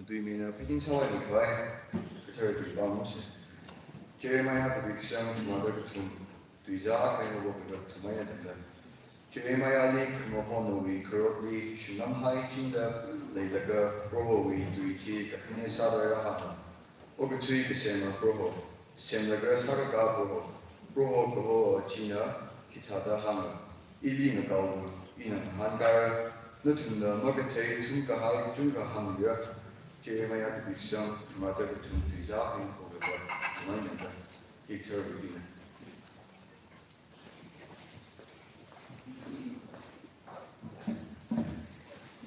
Matuimeina picking sawai mikhavai, kathara tui pāngungsa. Jeremiah kapi kasang, chungada kathum, tuizā akha eina avoka kathum eina tangda. Jeremiahli khamahonwui kharotli shunamhai chingda leilaga Prohowui tui chi kakhane sāda rāhāng. Okathui kasema Proho, semlaga sākakā Proho, Proho kaho china hithāda hānga, ili ngakaolu, ina ngahānkāra, nathumna makathei thumkahai chungkha hāngluira. Jeremiah kapi kasang, chungada kathum, tuizā akha eina avoka kathum eina tangda. Hikathar bidina.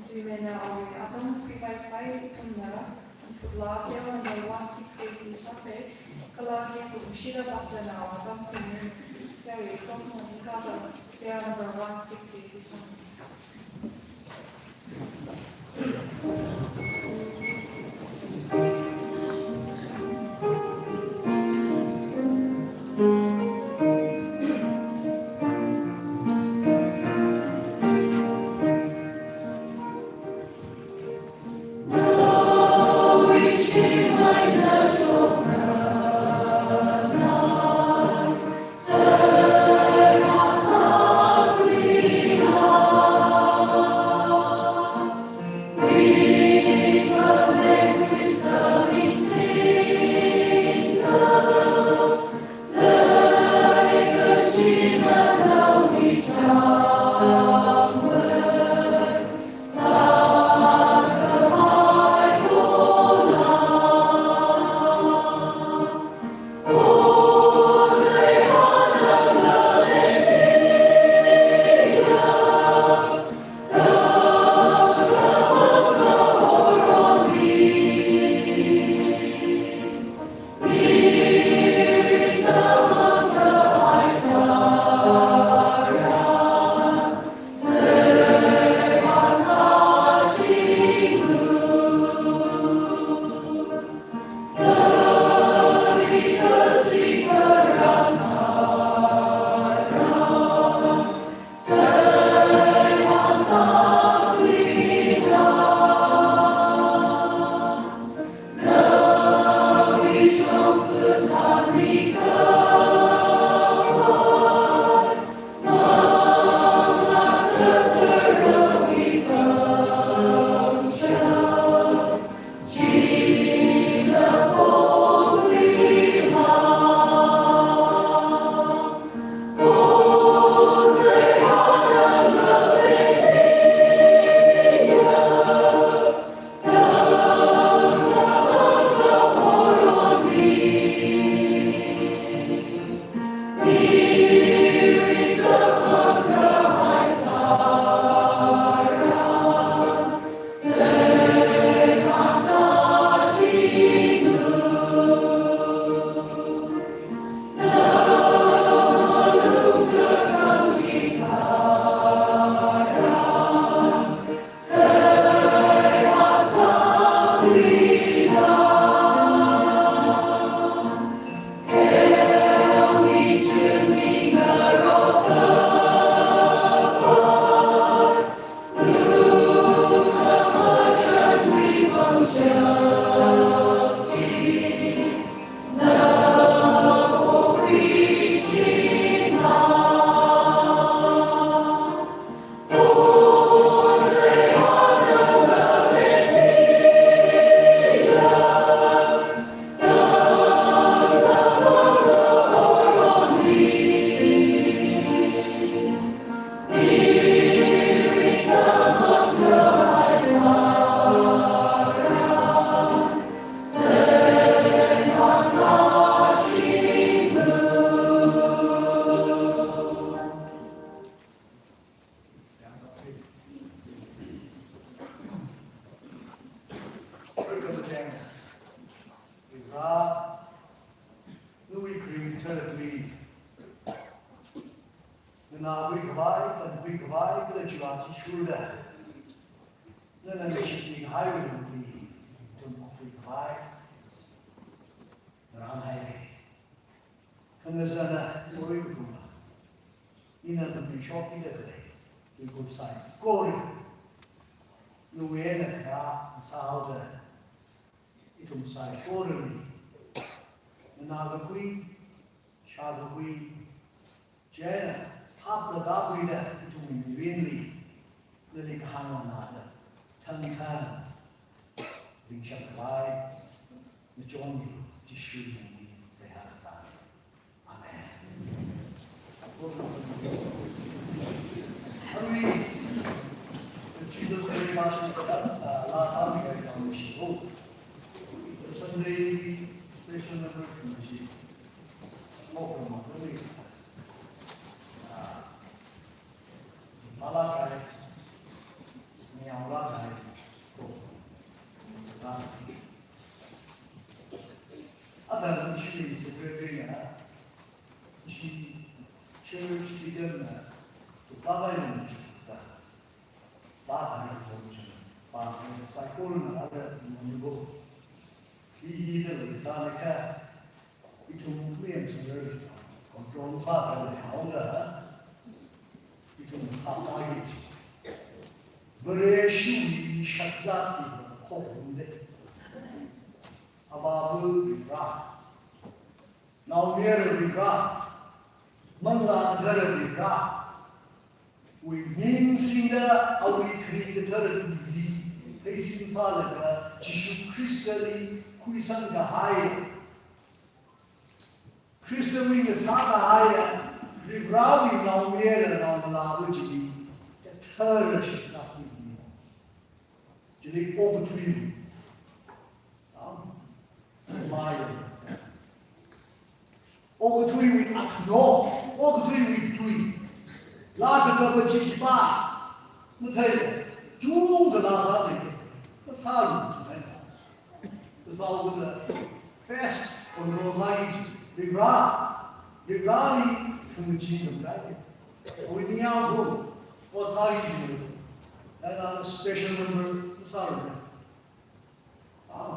Matuimeina awui atam khuikhavai ithumna Hamphutlā K L number one six eight li sāsa, kala hi kumshida pastor na atam khuimi, yari tong mani kala K L number one six eight li sāsa. Nganākhui khavai, pankhui khavai, kala chiwui vang shurda, nana nashitmi kahaiwui lungli ithum okkhui khavai ngarānhaira. Khangazana, morei kaphunga, ina kapi shokida khalei tuikup saikora, nawui eina kharā sāhaoda, ithum saikorali nganākakhui, shākakhui, chieina hapda kakhuida ithumwui mirinli nali kahāng nganāda, thangthang ringshap khavai nachonmilu, Jishuwui mingli seihā kasā. Amen. Arui, Jesus Christ, uh, laa sāmi kahai foundation. Oh, Sunday special number committee. Oh, from Monday. Uh, Malakai, Malakai. Oh, Satan. Athang ishiwui secretary na, ishi church leader na, tu baba yang chukta. Ba hana zong chun, ba hana saikora na ada monibo. Hi hi da lei sāna kha, ithum mayan sāra, control sāda leihaoda, ithum haptāki. Vareshiwui shakzat hi khorum de. Avāva̱ Varivara, Naomayara Varivara, Manglā Kathara Varivarawui ming singda awui khani kathara tuili pheisin sālaga Jishu Khristali khuisang kahai, Khristawui ngasā kahai, Varivarawui naomayara naomalāva̱ chili kathara shakzat hi. Chili okathuiwui. Am, mai. Okathuiwui athumno, okathuiwui tui. Laa kakapa chi shipa. Mathei, chungda laa sāda lei. Masālu, mathei. Kasālu da, best control sāki chi. Varivara, Varivarali khangachee ngamdai. Awui ningyāng phung, ot sāki chi. Another special number, masālu. Ah,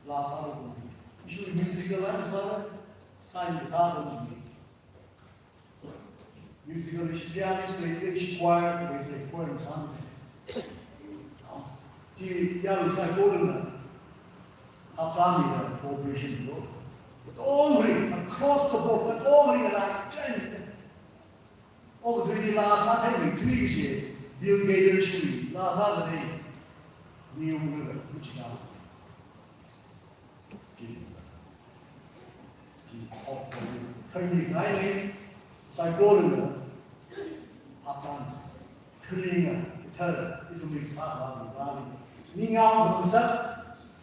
laa sālu. Ishi musical line sālu, sign sālu. Musical ishi pianist lei, ishi choir lei, choir sālu. Ah, chi yaru saikorana haptāmida cooperation lo. Katongali, across the board, katongali ngalai chai. Okathuili laa sātheimeithui kaji, Bill Gaither shili laa sāda lei, niyum kaga, machina. Chi, chi, ok, thaini ngai lei, saikorana, haptān, kharinga, kathara, ithumli sāda lei, ningyāng phungsak,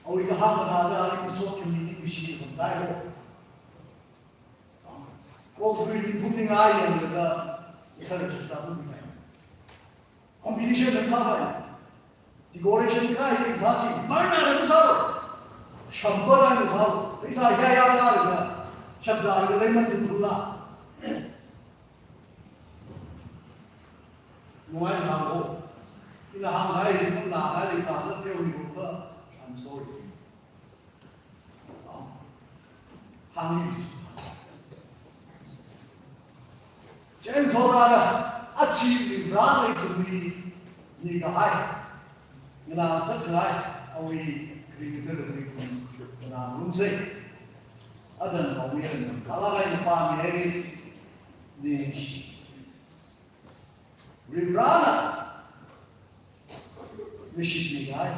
awui kahāng kathāda, awui kasot khami ningshi pamdai ho. Okathui mithumli ngayanglaga, ithar chishita tumai. Competition na sāpai. Decoration na sāpai. Marna na sāpai. Shamba na sāpai. Isa ya ya na na. Shakzat na lemon tumla. Nungai na ho. Ina hāngai, na ngai isa na peo ni ho. I'm sorry. Hāngi. Chieina soda da, achi Varena ithumli mikahai, nganāsakngai, awui kharing kathara ithum nganāngarumsa. Adan awui nganālaga ina pāmi haira, ni Varena nashitmingai.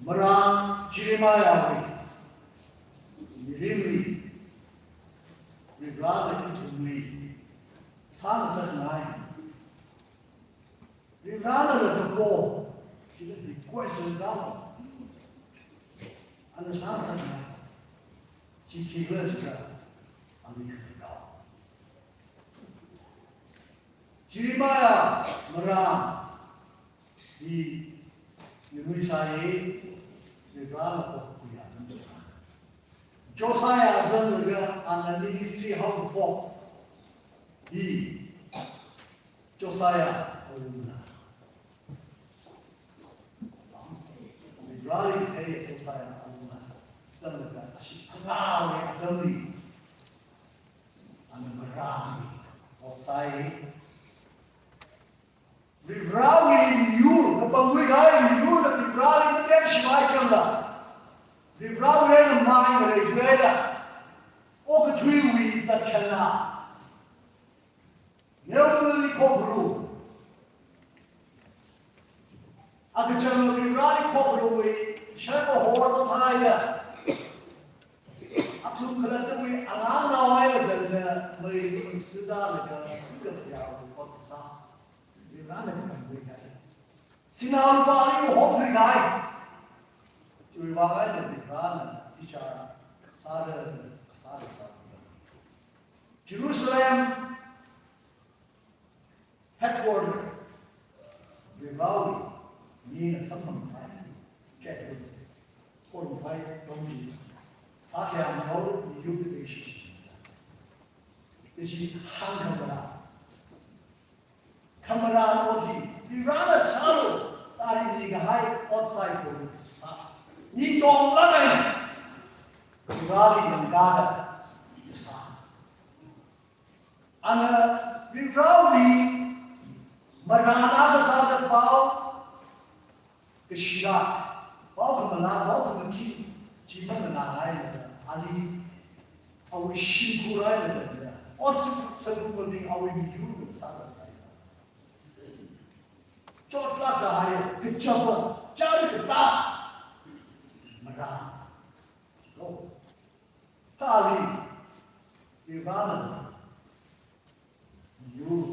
Marān Jeremiahwui mirinli Varena ithumli sāngasakngai. Varena la kapo, chila request sālu. Ana sāngasakngai. Chi khikhala jiakha, awui kakao. Jeremiah marān hi nganui sāya, Varena pokhuiya atam china. Josiah zanglaga ana ministry haophok hi Josiah awungna. Vareli thei Josiah awungna zanglaga ashi angawui atamli ana marān oksai. Varivarāwui miyur, kapangwui kahai miyurna Varivarāli matemshimai changda, Varivarāwui eina mai ngarei thuihaida, okathuiwui zatkhanna neonali khokharu, akachangna Varivarāli khokharuwui shai kahor othaida, athum khalattawui angangnao eina danda mei ningsida laga kaphayāwui ot kasā. Varivarāna kapangwui kahai. Sinā lupāli mahomthuikahai. Chiwui vang eina Varivarāna bichar sāda, sāda, sāda. Jerusalem headquarter, Varivarāwui mina samphang kahai, capital, khorumphai tongji, sākayāng hao, yupdei shi. Ishi hāngkhamara. Khamara ot hi, Varivarāna sālu, tari ni kahai ot saikora sā. Ni tonglāk eina Varivarāli yangkāda sā. Ana Varivarāli marān akha sāda pao kashira, pao khamalā, pao khamathei, chi manganāngai laga, ali, awui shimkhur eina laga, ot sā, sākupabing awui miyur sāda lei sā. Chotlāk kahai, kachapa, chari katā, marān. Ko. Kha ali, Varivarāna miyur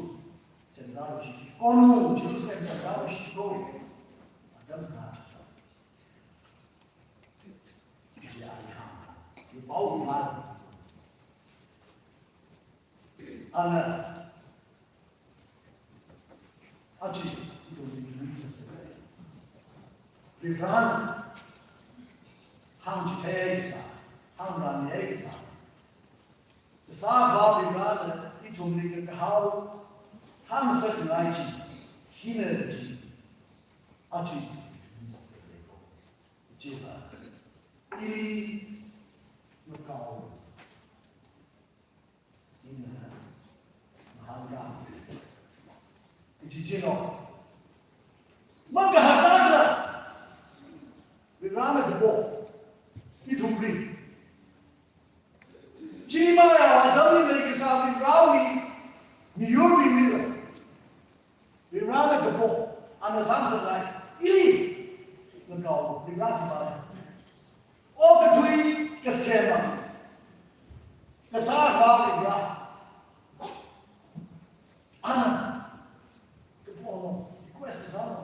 semrāluishit, konu Jerusalem semrāluishit ko, atam kha, chi ali hāng, yu pao yu hāng. Ana, aja ithumli ningsāda lei. Varivarāna hāngchithei kasā, hāngrānmihai kasā, kasā Āvā Varivarāna ithumli kahao sāngasakngai chi hina chi, aja ningsāda lei ko. Chila, ili makao. Ina mahānga. Ichichino. Makahatakla. Varivarāna kapo. Ithumli. Jeremiah atamli leikasā Varivarāwui miyurbingli la. Varivarāna kapo, ana sāngasakngai, ili, ngakao, Varivarā khipāna. Okathui kasema, kasā Āvā Varivarā. Ana, kapo, request kasāna.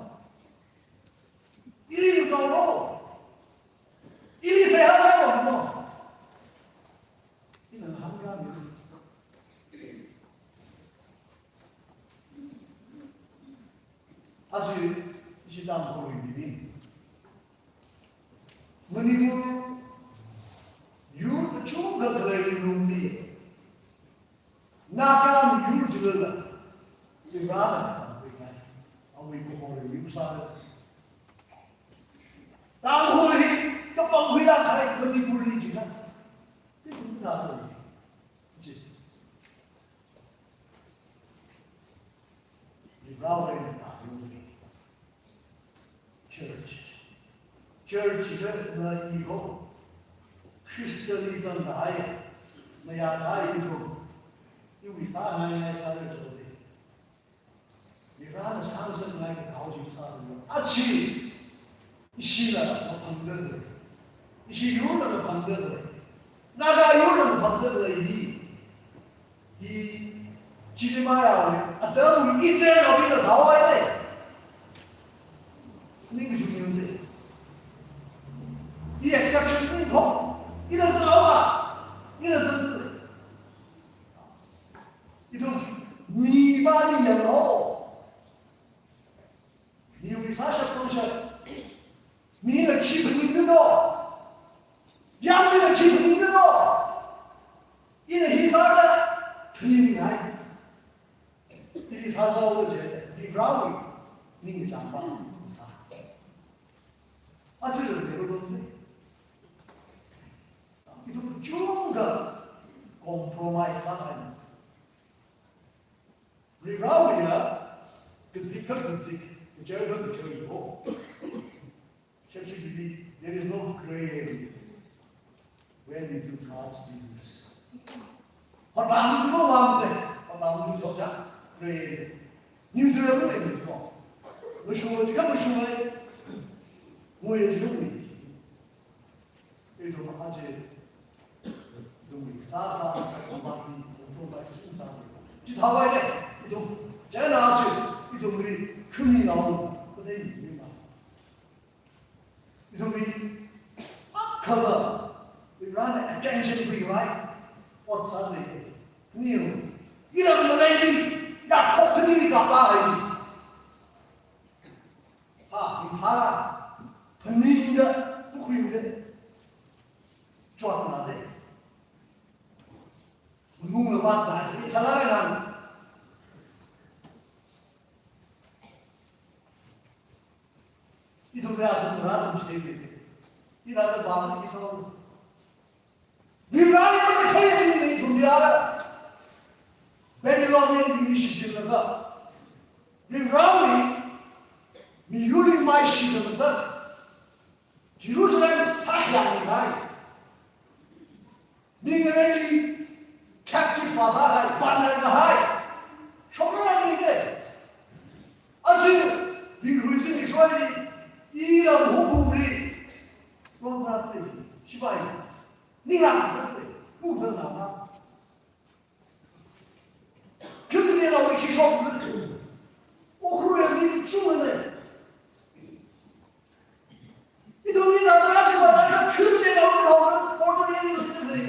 Ili ngakaolu. Ili seihā sālu, no. Ina hāngrāmi. Aja, ishi Tangkhulwui mirin. Manipur yur kachungkha khalei lungli, Naga miyur chilala, Varivarāna kapangkhuingai, awui kahorwui yur sāda. Tangkhul hi kapangkhuilāk kahai Manipurli chila. Ithum thāda lei. Chi. Varivarāwui eina tāyur. Church. Church hi na i ho. Christianism da hai. Mayākahai ithum. Iwui sāngaingai sāda chode. Varivarāna sāngasakngai kathao chi sāda. Aja, ishila maphangda lei. Ishi yurla maphangda lei. Naga yurla maphangda lei hi. Hi Jeremiahwui atamwui Israelnaobingla thāhaowa lei. Ning kachungkha yangsa. I exception ning ko. Ina zanghaowa. Ina zang. Ithum mipāli yanglu. Miwui sāshap pangshap. Mina khi phaningda do. Yangmila khi phaningda do. Ning hai. Ili sāsāo je, Varewui ningchāngva sā. Aja le lo ne. Ithum chungkha compromise sāhai. Varewui ya, kazik kha kazik, kachar kha kachar ko. Shepshi bibi, there is no gray area when you do God's business. Hotbang ju lo wang de, hotbang ju lo sa, gray area. Neutral de ko. Mashung ji kha mashung le. Ngui ji kha ngui. Ithum aja, ithumwui sākha sākha mani, ithum ba chi sākha. Chithāwui le, ithum, chieina aja, ithumwui khami nao, kutei ni ma. Ithumwui, akhava, Varena attention khuirai, ot sāli. Niu, iram maleili, ya khokni ni kapā hai. Ha, ni phara, phaningda, khuida, chotna de. Manung la mat na, ni thala na. Ithum ya, ithum ya, ithum stay with it. Ina da ba ni so. Vareli matakhei ni ithum ya la. Babylonian ni shichin laga. Vareli miyurli maishi da masa. Jerusalem sāyang hai. Mingareili captive vāsā hai, vānarda hai. Shokra ni de. Aja, mingrui si ni shwari, iram hukumli. Rongratli, shibai. Ningasakli, mudang nama. Khikha de lao khi shok. Okhru ya ni chungane. Ithum ni na tara chi ba na khikha de lao ni lao, porto ni ni ni ni.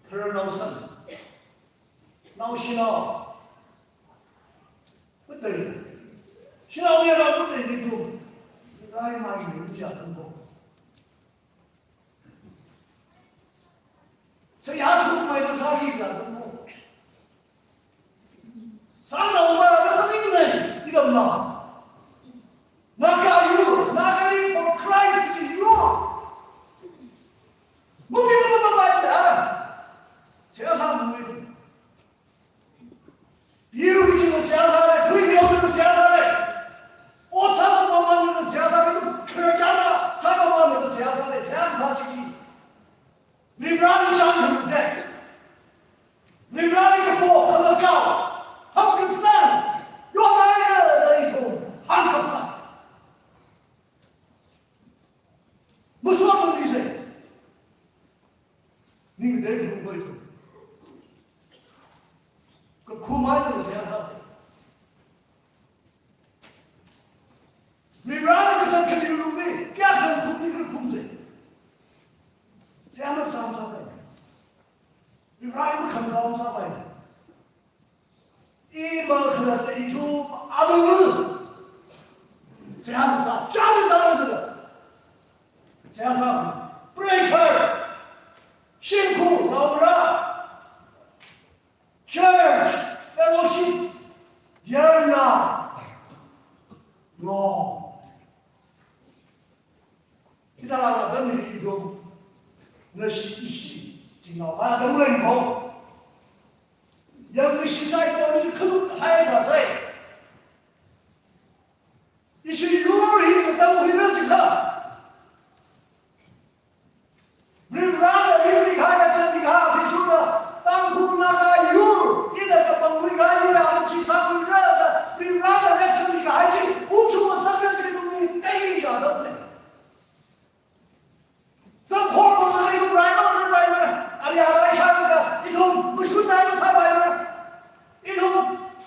Khararnao san. Naoshinao. Matai. Shinao ya la matai ni tu. Rai mai ni ja tang ko. Saya tu mai tu sari ja tang ko. Sānao ma na maning nei, iram na. Naga yur, Naga for Christ is your. Mungkin apa apa ya. Saya sama mungkin. Biru biru siyasa le, tui biru biru siyasa le. Ot sāsā mamān biru siyasa le, kerja na sā mamān biru siyasa le, siyasa sā chiki. Vareli chang biru se. Vareli kapo, kalakao. Ham kasang. Yo nai le, le ito. Han kapat. Masot biru se. Ning dei biru ko ito. Kakhumai biru siyasa se. Varena kasang khani lungli, kayākha khumni khakhum se. Chiyākha sāmsā pai. Varena makhamdam sāpai. I makhalatta ithum abang. Chiyākha sā, chiyākha sā. Chiyākha sā, breaker. Shimkhur, naongarā. Church, fellowship, yarna, no. Hithāda atam hi ithum, nashi ishi, chingnao pa atam lei mo. Yang ishi saikora chi khaluk hai sāsai. Ishi yur hi matam huila chikha. Varena yurli kahai, Tangkhul Naga, Tangkhul Naga yur, ina kapangkhui kahai yur, achi sākhuira da, Varena lesson li kahai chi, uchu masakra chi ithumli tei yādam lei. Samphor ko ithum rai no, rai no, ari arai shānga, ithum mashun nai masāpai no. Ithum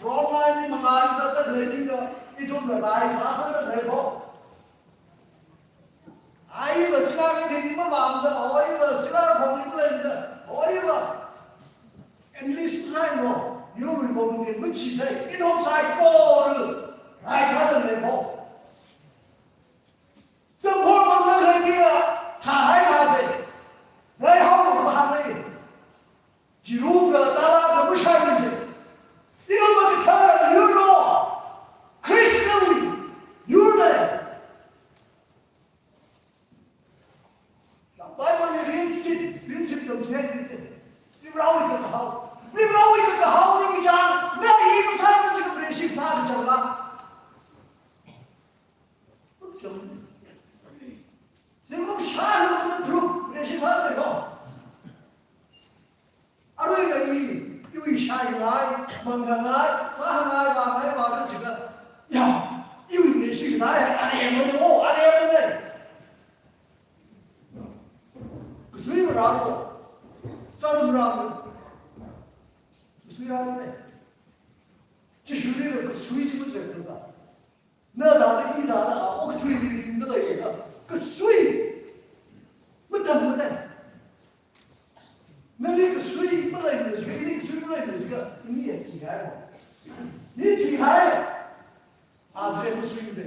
front line li mangāli sāda training da, ithum rai sāsāda training ko. Ai va sila ka thei ma bang da, oi va sila phong ni plan da, oi va English try no, you will go to the which is a, ithum saikora rai sāda lei ko. Samphor mang da lei ni a, tha Varivarāwui kakahao. Varivarāwui kakahao ningkachāng, na i masāna jiakha Vareshi kasā kachangla. Zingkum shākha through Vareshi sāda leiko. Aruila i, iwui shaingai, mangangai, sāngai, vāngai, vāda jiakha, ya, iwui Vareshi kasā hi aremana, o, aremana. Kasui marālo, chān marālo. Kasui rālo ne. Jishuli kasui chi matheithuda. Na thāda, i thāda, a, okathuili ringda leida. Kasui. Matamana. Nali kasui maleimana jiakha, ili kasui maleimana jiakha, ili ya thihai. Ili thihai. Adre masuida.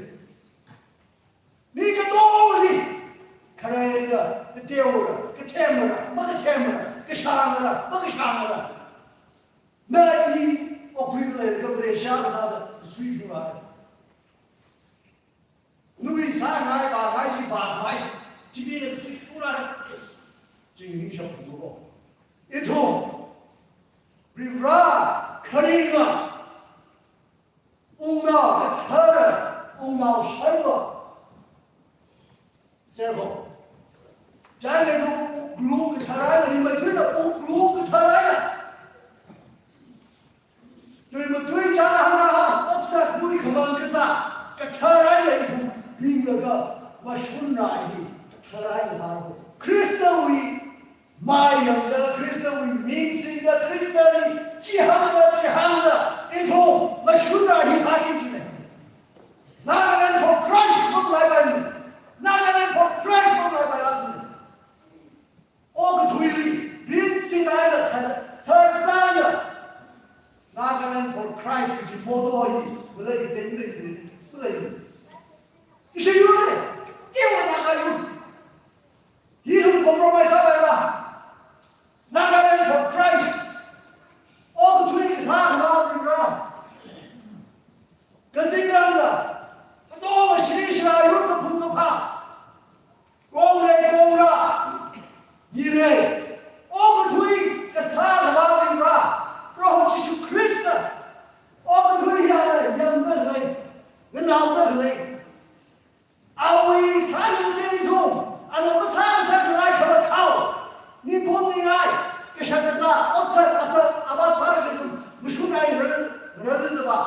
Mi katongli, kharela, kateora, kathemara, makathemara, kashāngara, makashāngara. Na i okathuili kavre shā kasāda kasui jura. Nawui sāngai, vāngai, chi vāngai, chibing na kasui jura. Chingri shokhuko. Ithum, Varivarā, kharinga, Wungnao kathara, Wungnao shaiva. Seko. Chieina ithum wuklung kathara, rimeithuida wuklung kathara. Tui matui chānhānga, oksat lui khamang kasā, kathara ithum ringlaga, mashunra hi, kathara sāra. Khristawui mai yangda, Khristawui ming singda, Khristali chihānda, chihānda, ithum mashunra hi sāki jina. Nagaland for Christ, pamlai bai. Nagaland for Christ, pamlai bai lak. Okathuili, rin singda, thar, tharzana. Nagaland for Christ, kaji motto hi, malei, den, den, den, malei. Ishi yurne, tiwa Naga yur. Hi ithum compromise sālaga. Nagaland for Christ. Okathui kasā khavā Varivarā. Kazingrangla. Katonga shili shila yur kaphung kaphā. Kongrei kongra. Yirei. Okathui kasā khavā Varivarā. Proho Jishu Khrista. Okathui hiya yangda khalei. Nganaoda khalei. Awui sānute ithum, ana masā masā khalei khamakhao, ningpom ningai, kashak kazā, otsā asā, avā sālaga ithum, mashunrai ran, ran da ba.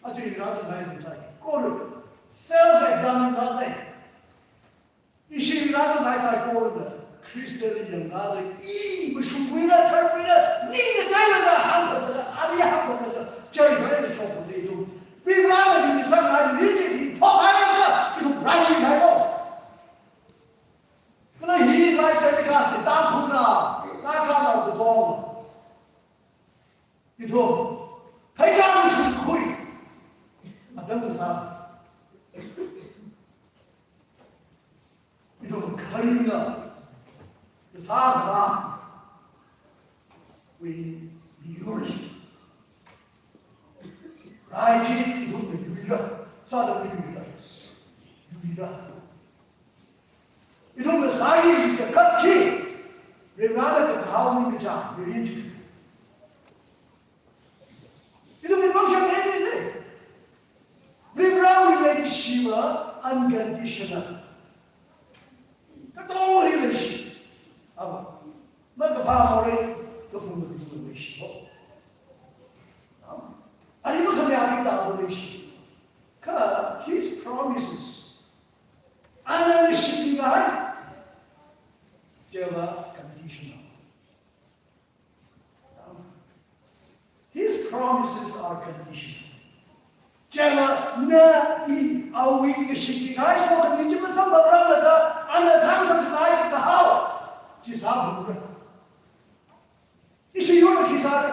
Aja ina zangkahai ithum sai, koro, self examine sāsei. Ishi rāzanghai saikora, Khristali yanglaga, i mashungkhuira, tharkhuira, ning katailala hāngkhangaga, ali hāngkhangaga, chaihaida shokhaoda ithum. Varivarāna ningsanghai, ning chi ning phokhailaga, ithum rālinghailo. Kala hi life telecast hi Tangkhulna, Naganao katong. Ithum, khaikha mashungkhui. Atam sā. Ithum kharinga, kasā khavā, we, we yearn. Rai chi ithum yuira, sāda yuira. Yuira. Ithumna sāki kaji chiakha, Varivarāna kahaomi kaja, Varivarā chi. Ithumwui pangshap eina. Varivarāwui leishiva unconditional. Katongali leishi. Ava, makaphā morei, kaphung kaphung leishi ho. Am, ani makhamayā mida leishi. Kha his promises, ana ngashitkahai, chiva conditional. His promises are conditional. Chiva na i awui ngashitkahai sokhami chi masamphangranglada, ana sāngasakngai kahao chi sāphalungra. Ishi yurna khi sāra?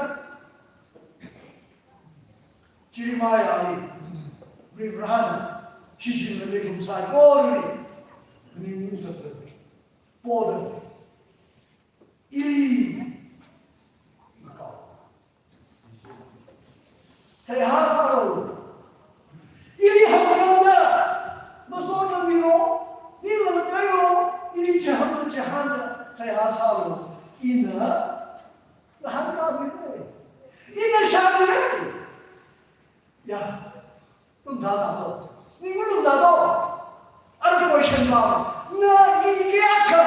Jeremiahli, Varivarāna, shichinna ithum saikorali, ning sāra. Poda. Ili makao. Seihā sālu. Ili hāngzangda, masotnamilo, nila matailo, ili chihānda, chihānda, Seihā sālu, ina ngahānkāmira. Ina shāmira. Ya, lumdalāto. Ning malumdalāto. Ara question vang, na i kayākha,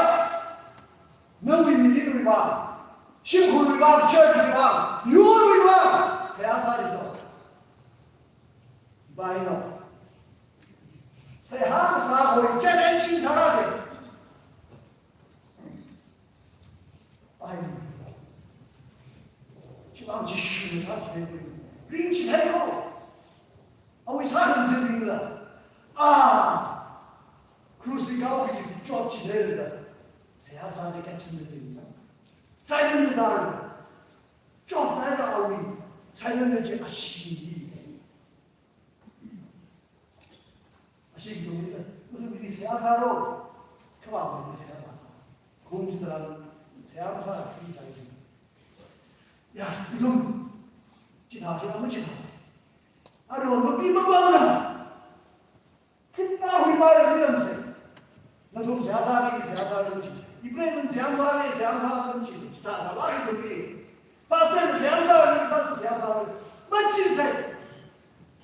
nawui mirinwui vang, shimkhurwui vang, church wui vang, yurwui vang seihā sālito. Baino. Seihā kasā hoi challenge sāra de. Ai. Chivang Jishu sāchithei. Ringchithei ko. Awui sākhangatha ringla. Ah. Cross li kaoki chotchithei la. Seihā sāda kachin ringla. Saidan da. Chotnai da awui. Saidan da chi ashi. Ashi kidong ni, nathum mi seihā sālo. Kha awui seihā masā. Kum chitharan seihā masā, mi sāi chi. Ya, ithum chithā chi, ama chithā. Aro mapi mabala. Khipā hui mala mi lamse. Nathum seihā sāli, seihā sāli chi. Ibrahim seihā sāli, seihā sāli chi. Chithā sāla ithum mi. Pastor seihā sāli, sa seihā sāli. Machisai.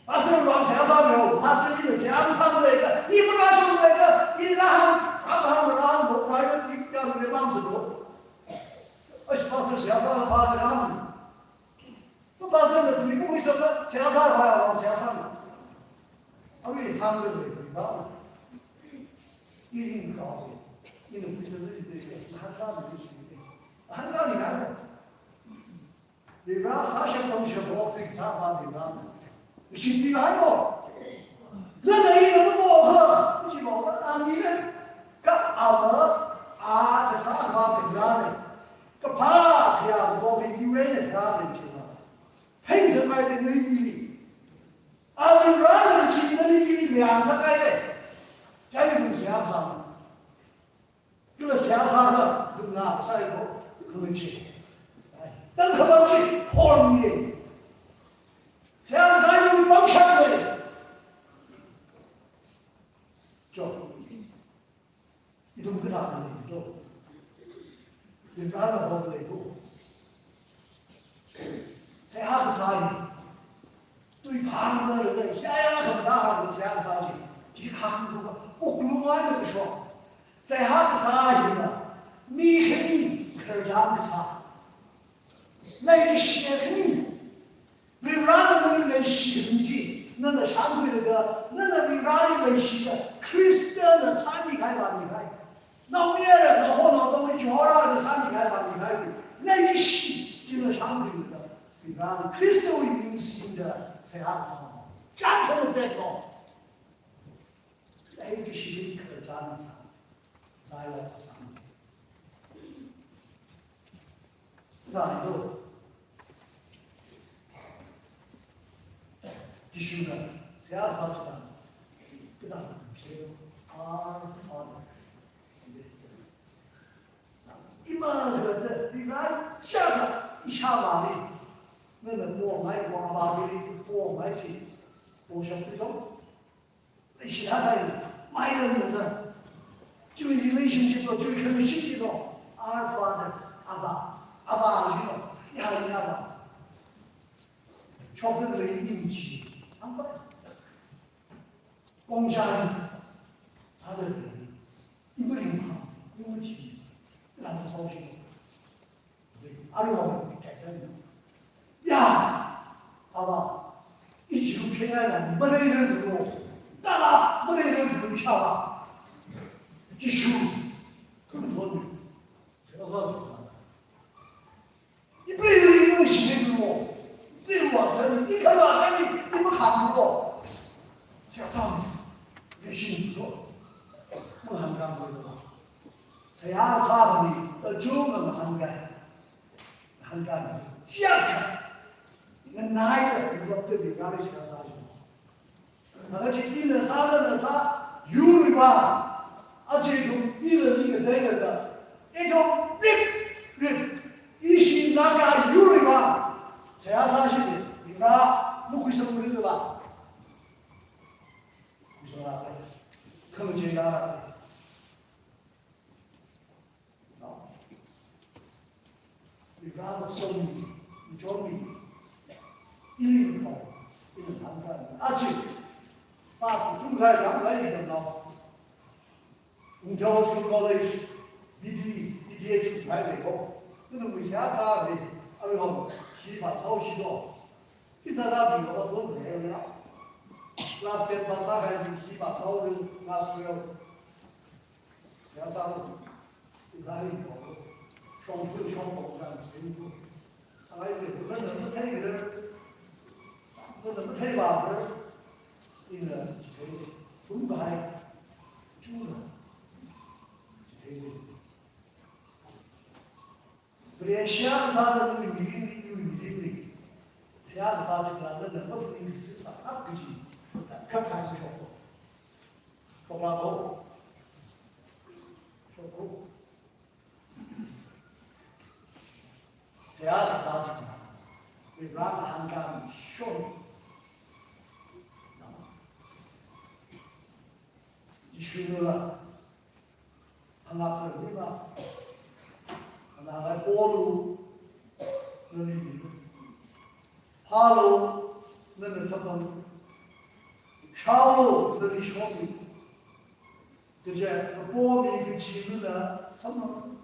Pastor vang seihā sālo, pastor ina seihā sāmaleila, i prashungleila, i rahang, rahang, rahang, mo private i kamle mamsālo. Ash pastor seihā sāla, pastor rahang. To pastor na tui mo isa ka seihā sāla, vang seihā sāla. Awui hāngda lei, ba. Iring kao. Ina kuisa zai zai, hāngda lei, hāngda lei. Varivarā sāshap pamshap hok tik sāpā Varivarā. Shimli haiko. Nana ina mapokha, shimokha, anina. Kha ala, a kasā Varivarā. Kaphā khayā kapok hi iwui eina Varivarā chila. Heng sāngai de nui ili. A Varivarā chi nali ili mayang sāngai de. Chai ni seihā sā. Kala seihā sāda, dum na sai ko, khamun chi. Tangkhamang chi, form ye. Seihā sāda pamshap ye. Jo. Ithum kathā ni, jo. Ithum kathā ni, jo. Seihā kasā hi. Tui phang sāda, ya ya sāda hāngda seihā kasā chi. Chi khang tu ka, uklung ai na kasho. Seihā kasā hina. Mi khani khararchan kasā. Leikashi khani. Varivarāna nali leishi khani chi. Nana shānkhuilaga, nana Varivarāli leishida, Khristana sāmikahai vāmikahai. Naomayara, naohonaotoli Jehorana sāmikahai vāmikahai. Leikashi, china shānkhuilaga. Varivarāli Khristawui ming singda seihā sā. Chān phang zek lo. Leikashi khararchan sā. Dai la sā. Dai lo. Jishuna, seihā sā chida, kida, she, Our Father. Ima gada, Varivarā shaka, ishāvāli. Nana pomai, pomai, pomai chi. Poshak tu tong. Leishilaga, mairanlaga. Chiwui relationship lo, chiwui relationship lo. Our Father, Abba, Abba, you know, ya, ya, Abba. Shokda lei ning chi. Abba. Kongshai. Sāda lei. Ibu ring ha, ibu chi. Lam so shi. Aruihon, Jackson. Ya! Abba, ichiru phengaila, mareira zuro. Dala, mareira zuro, ishāvā. Jishu. Kumthon. Seihā sā. Ipreili ishi zuro. Ipreili wa chani, ikhala chani, imakhan zuro. Seihā sā. Reshi zuro. Mahānkāmilo. Seihā sāmi, achungkha mahānkai. Mahānkai. Chiyākha. Nganaida, lupta bi, gari seihā sāmi. Maka chi ina sā, nana sā, yurwui vang. Aja ithum, ila ni ngatei ngata. Ithum, rip, rip. Ishi Naga yurwui vang. Seihā sāshi, Varivarā, makhuisangmara la. Khuisangla. Khangachei la. Rāda somi, chonmi, ili kau, ili hangkami. Achi, pass tung sai yang lai ni dam nao. Ung Theological College, B D, B D H mai le ko. Nunu mui sia sa le, ari ho, khi ba sao shi do. Khi sa da bi ko ko le ya. Class ten pass sa hai khi ba sao le, class twelve. Sia sa le. Ibrahim ko. Shong fu shong ko kan sin ko. Alai le, nana mathei le. Nana mathei ba le. Ina chithei. Thum bahai. Chuna. Chithei le. Bresha kasāda nui mirin ni, nui mirin ni. Sia kasā chitharan nana maphuning sisa hak kaji. Kha khai shok. Shok la ko. Shok ko. Sia kasā chitharan. Ibrahim hangkami shok. Jishuna la. Hangap nima. Hangap Paulu nani. Paulu nani samang. Shaulu nani shomi. Kaja kapo mi kachi nana samang.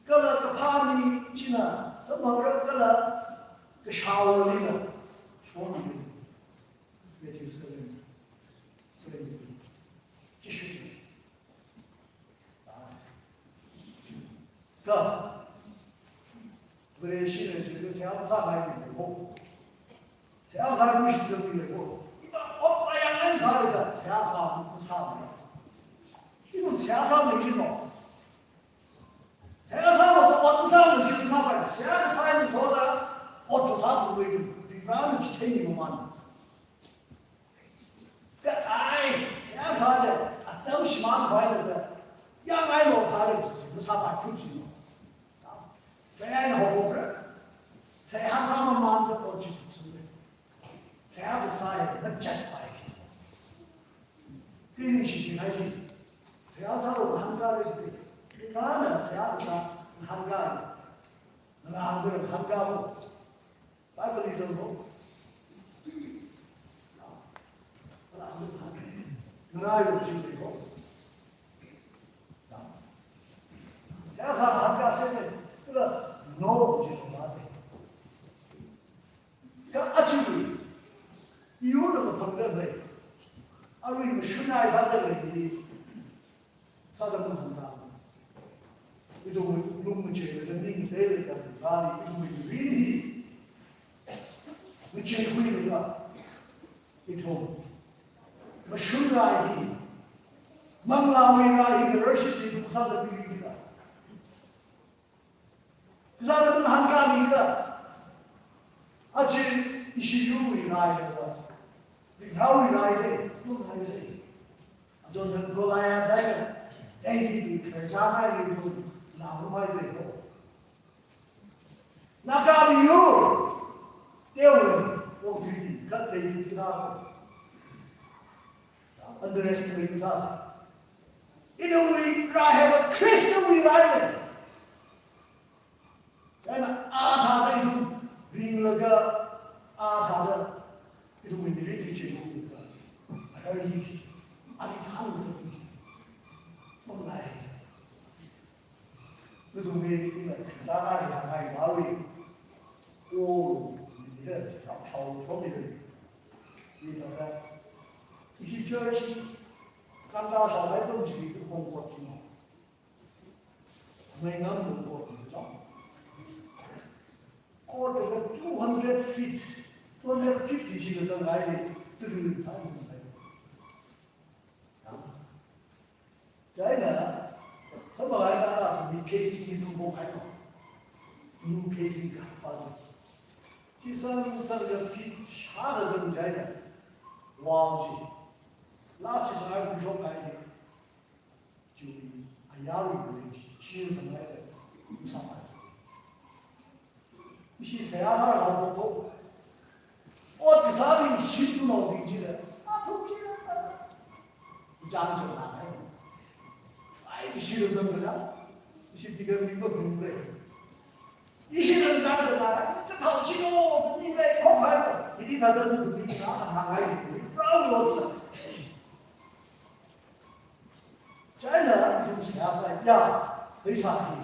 Kala kaphā mi china samang ra kala kashao nina shomi. Matthew seven, seven. Jishu. Ka. Bresha ne jile sia sa hai ni ko. Sia sa ni shi zami le ko. Iba op ayang ai sa le ka. Sia sa mu sa le. Ibu sia sa mu shi no. Sia sa mu to wa sa mu shi sa ba. Sia sa ni so da. O to sa mu le. Bi ra ni chi te ni mo man. Ka ai, sia sa le, atam shimān vai le, yang ai lo sa le, masāpai khuji no. Sia ai ho ho pre. Sia ha sa mamān da o chi khuji le. Sia ha sa le, machat pai. Kini shi shi hai shi. Sia sa lo hangka le shi. Ka na sia sa hangka. Na hangka hangka mo. Bible is a book. Ngarā yur jing ko. Sia sa hangka se ne, kula no jing ko mate. Ka achi, iyu na ko phang da le. Arui mashunai sa da le ni. Sāda mahāngda. Ithum lung macheila ning teile ka kali ithum mirin hi. Macheikhuilaga. Ithum. Mashunrai hi. Manglāwui rai hi khararshi ithum sāda mirin hi ka. Kazāda mahāngkami kida. Achi ishi yurwui rai kida. Rivrāwui rai de, yur rai de. Adon dan Goliath de, David wui khararchan rai de, yur rai de ko. Naga miyur, teowe, wong tui di, khat David kida ko. Underestimate sā. Ithumwui rai hiva Christian wui rai de. Chieina athāda ithum ringlaga athāda ithum mirin hi cheilaga. Arui ani thang sāki. Manglā sā. Ithumwui ina thāda ngai bawi. O, ina chao chao chao mi de. Ina thāda. Ishi church kanda shālai tum chi khong kot chi no. Mai ngam bung ko, chong. Ko de two hundred feet, two hundred fifty shi ka zang lai de, tulu ta zang lai. Chieina, samphang lai na la, mi casing ni sung ko khai ko. New casing ka pa de. Chi sang sang ka feet shā ka zang chieina. Wall chi. Last chi sang ai ku shok khai de. Chiwui ayarwui village, shi sangai de, samai. Ishi saya har hao ko ko. O ti sa ni shi tu no di ji de. A tu ji de. Jang jang na hai. Ai shi de zang de na. Shi ti ga mi ko bung de. Ishi rāzang zangda, kathā chino, ni lei khokhailo, hithāda nathumli ina hāngngai, proud of yourself. China, ithum seihā sāya, pheisā hi,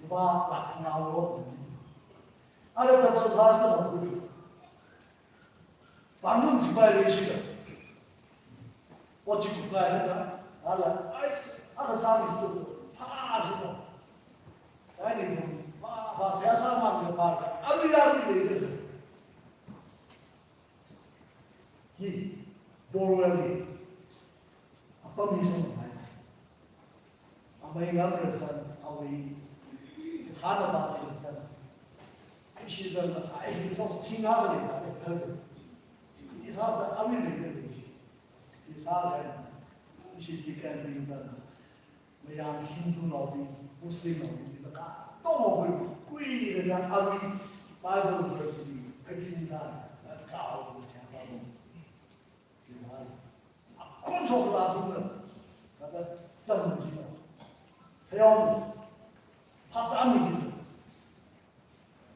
lupā lakh ngalo. Ara double thā double. Pāngmang chipai leishi da. Ot chi kuklai da. Ala, ai, ala sāmi stu. Pā, chi no. Ai, ni tum. Pā, pā, seihā sāmang da pā. Arui, arui lei da. Hi, Borwell hi. Apam hi sāmang hai. Amei ngam rāsan, awui kathāna ba rāsan. Ishi zangda, ai, hi sāsā thinga ba ni sa, hi sāsā awui ni ni. Hi sāda, ishi deacon bing zangda, mayang Hindu naobing, Muslim naobing, hi sāka, tongawui kuida yang awui Bible verse ni, pheisin da, kao ko siya ba mo. Akhon shokla zungda, kada zangda jino. Thayong, phaptāmi jino.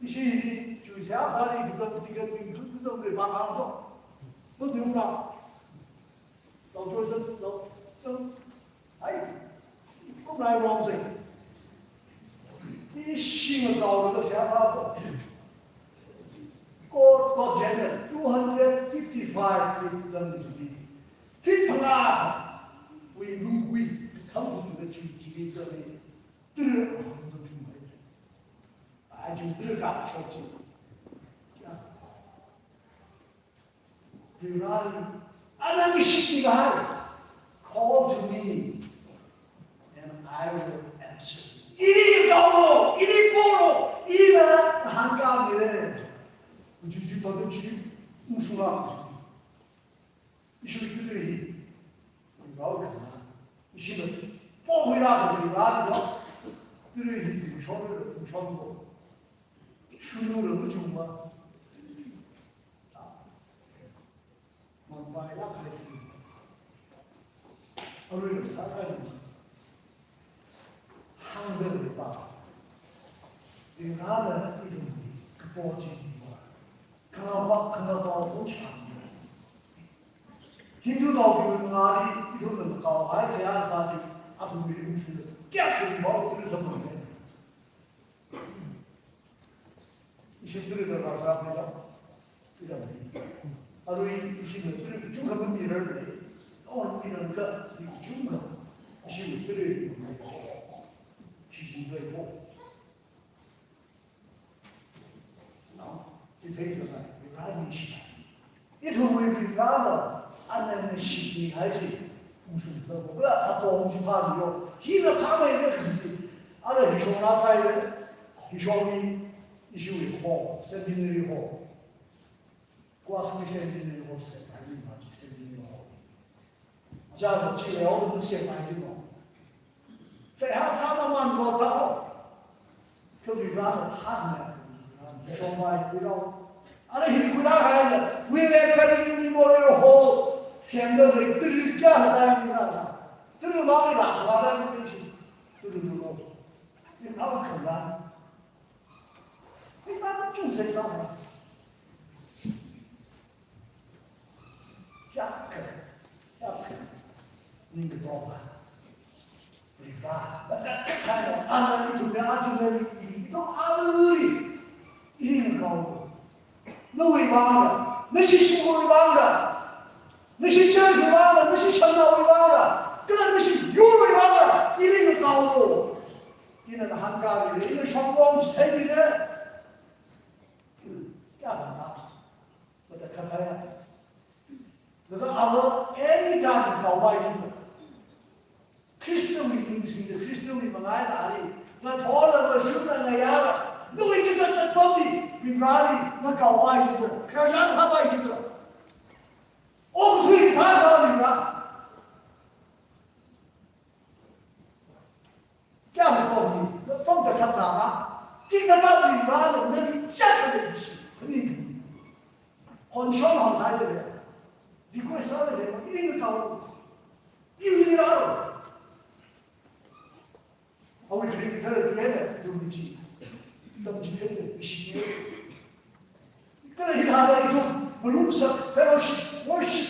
Ishi hi, chu seihā sāli kazang ticket mi, kazang de ba kang to. Mo diung na. Lau choi san, lau, san. Ai, kumlai wrong thing. Ishi ngakaoda seihā sāko. Court ko general two hundred fifty-five feet zangda chi. Feet phangā wui lungwui thang kum da chi chi zangda. Tara aham zangshung hai. Ai, chi tara kashok chi. Varivarāli, ana mashitmi kahai. Call to me, and I will answer. Ili kaolo, ili polo, ina hāngkāmire. Uji uji patu chi, ungshungra. Ishi tara hi, rao kana. Ishi na, po Varivarā kana, Varivarā na. Tara hi zingshon, zingshon ko. Shunura muchungma. Mumbai la khalei. Arui la khalei. Hāngda leipa. Varivarāna ithumli kapo chi pima. Khangawa, khangawa po chang. Hindu naobing ngari ithumna kaohai seihā sāli, athumli ringshun. Kya kuri mau tara samang. Ishi tara da rāsā pila, pila mai. Arui ishi na tara kachungkha mamirar lei. Or pila ka kachungkha. Ishi na tara mai. Ishi na tara ko. No? Chi phei zanga, Varivarā ningshi. Ithumwui Varivarāna, ana nashitmi kahai chi, ungshung sāko, kala apong chi phāmiyo, hina phāmei ne kaji chi, ana hishong rāsai ne, hishong ni, ishiwui hall, centenary hall. Kua sāmi centenary hall, centenary hall. Java chi leo nu siya mai jino. Seihā sāmamān ko sāho. Kha Varivarāna thāna. Shongmai Varivarā. Ana hi kura haina. Wui lei kani Memorial Hall. Semda lei tara kya haida Varivarā. Tara mangla, mangla ni shi. Tara mulo. Varivarā kala. Pheisā chung seihā sā. Kya kare, kya kare. Ningkato ba. Varivarā, matakhak eina, ana ithumli, achungli, ithum ali. Iring kao. Nawui vangla, nashi shimkhurwui vangla, nashi church wui vangla, nashi shanaowui vangla, kala nashi yurwui vangla, iring kao. Ina nahānkāmire, ina shongkong chitheimire. Kya bata? Bata khathāya. Laga ava anytime kaovai hi. Khristawui ningshida, Khristawui mangaina ali. Ngathola, ngashunla, ngayāla. Nawui kazat zatpamli, Varivarāli, ngakaovai hi. Khararchan sāvai hi. Okathui sāvai hi. Kya maso ni, pamda khatna ma, chingda ta ni ma, nali chak ni shi, ni. Honshon hon hai de. Request sa de, ni ni ka. Ni ni ra. Awi kri thar de ne, tu ni chi. Tamchithei, ishi. Kala hithāda ithum, malungsak, fellowship, worship,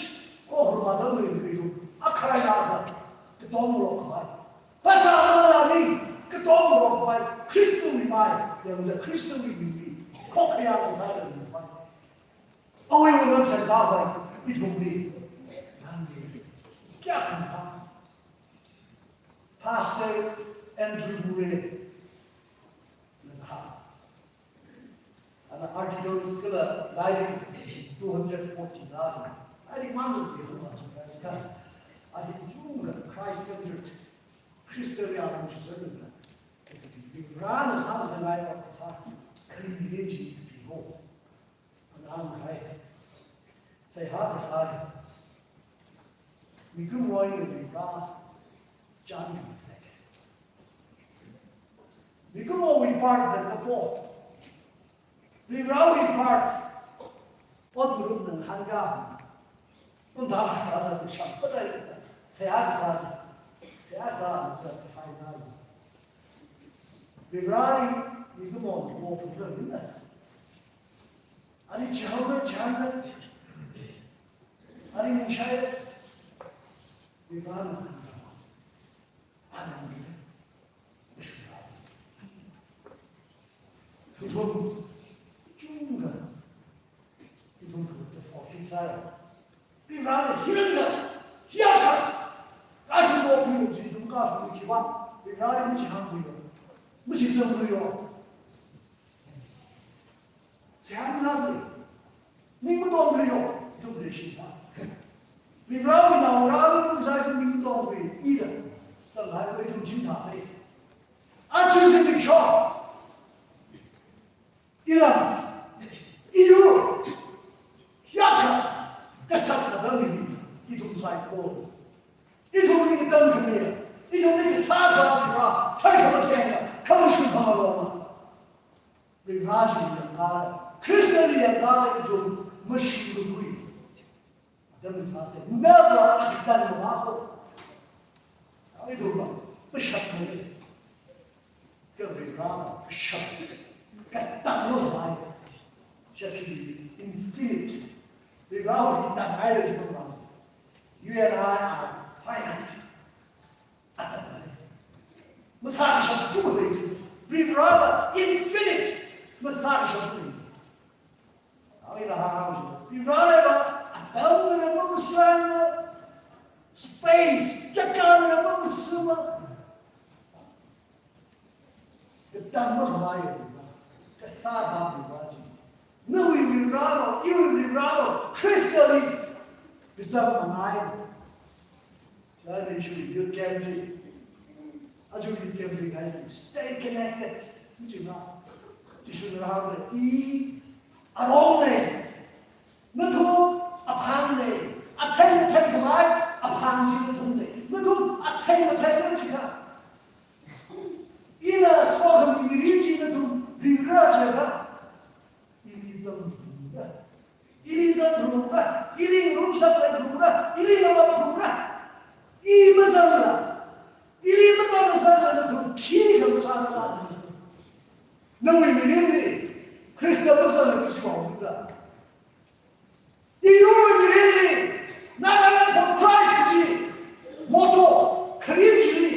ko hurma dam rin ithum, akhai nada, katongarok khavai. Phasā malani, katongarok khavai, Khristawui mai, yangda Khristawui mili, khokhayā kasāda ringphai. Awui ngamsai khavai, ithumli, nani, kayākha mathā. Pastor Andrew Murray, nana. Ana articles kala lairik two hundred forty la. Lairik mang ni huma. Ana chungda Christ-centered, Christian ya hum chuzan na. Rana sang sangai wa sa kali ni ji pi ho. Ana hai. Seihā kasā. Mikumowui Varivara chānmisa. Mikumowui part na kapo. Varivarawui part. Ot group na hāngka. Ot dala dala shakpa dai. Seihā kasā. Seihā kasā na final. Varivarali mikumo mo pura nina. Ani chihānna, chihānna. Ani ningshai. Varivarana. Ani. Ithum chungda, ithum kala forfeit sāya. Varivarana hiranga, hiyaka. Kashi mo pui ji ithum kashi khiwui. Varivarali machihān puiya. Machizang puiya. Seihā sāya. Ning matong thuiya, ithum relation sā. Varivarawui naongarā sā ithum ning matong thuiya, ila. Tanglai ithum chingthāsa. Aja zimiksho. Iram. Iyur. Hiyaka. Kasā atam ni, ithum saikora. Ithum ning tang khamiya. Ithum ning sāda ra. Thai khamatheng. Khamashung khamaloma. Varivara chili yangkhala, Christian li yangkhala ithum mashungkhui. Atam sāsa, never again mako. Ithum mashapmana. Kha Varivara kashap, katanglo mai. Shapshi infinite. Varivara katang haira ithum. You and I are finite. Atam lei. Masākashap chuk lei. Varivarana infinite. Masākashap lei. Awui la hāng. Varivarana atamna mamasāna. Space, chakana mamasāma. Katang makhavai. Kasā Varivara chi. Nawui Varivara, iwui Varivara, Christian li. Kazang mangai. China issue youth camp chi. Aja youth camp chi kai stay connected. Chi ma. Chi shun ra ha i arong ne. Nathum aphang ne. Athei athei khavai aphang chi nathum ne. Nathum athei athei ne chi ka. Ina sokhami mirin chi nathum ringra chi ka. Ili zangphungra. Ili zangphungra. Ili ngarumsak lephungra. Ili ngamapphungra. I mazangla. Ili mazang mazangla nathum khi khamachāna la. Nawui mirinli Khrista mazangla kachi maungda. Iyurwui mirinli Nagaland for Christ kachi motto kharing chili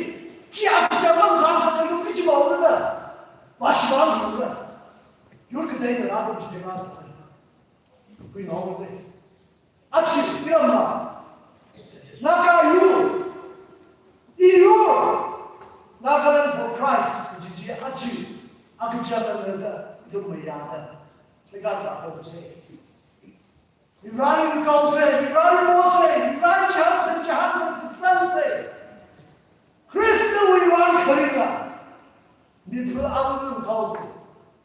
chi akachang mazangsa nathum kachi maungda. Vashibang. Yur kateina rākam chithei rāsāsa. Khuinao khuinao. Achi, iramla. Naga yur. Iyur. Nagaland for Christ. Chi chi achi. Akachang nada. Yur mayada. Naga ka ho se. Ibrahim kau se, Ibrahim mo se, Ibrahim cham se, cham se, sisang se. Khristawui vang kharinga. Miphu alu ngasao se.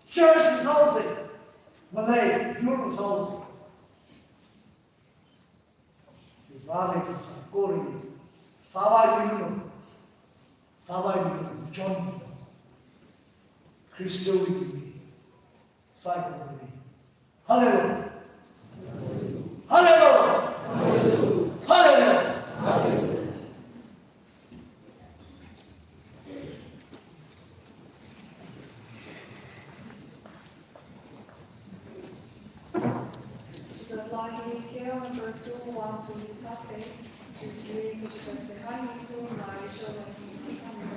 Church ngasao se. Malay, yur ngasao se. Ibrahim kau se, kori. Savai yur. Savai yur. John. Khristawui. Saikora. Hallelujah. Hallelujah. Hallelujah. Lahi K L number two one two hi sāsa, Judy Kachikatseihā hi Kharumlai Rachel Langpi sāmi.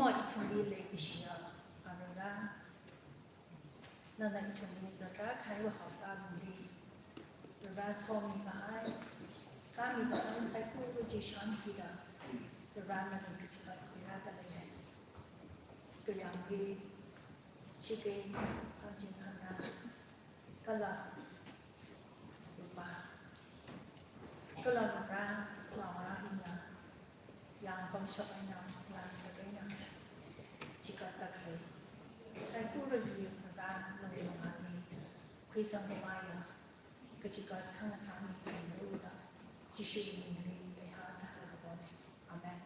Ithumli leikashiya Avāva, nana ithumli zatrā kahaiwui haoda lungli Avāva somikahai, sāmikahai saikora chi shānkhuida, Avāva nali kachipat khuirāda leihai. Kayāngli, shikei, hanjing hanra, kala, lupa, kala lupa, lupa hina, yang pangshap eina, lāsak eina, chikatda kahai. Saikorali Avāva nali mangāli khuisangmamaya kachikat khangasa mi tumruda, Jishuwui mingli seihā sālaga pam. Amen.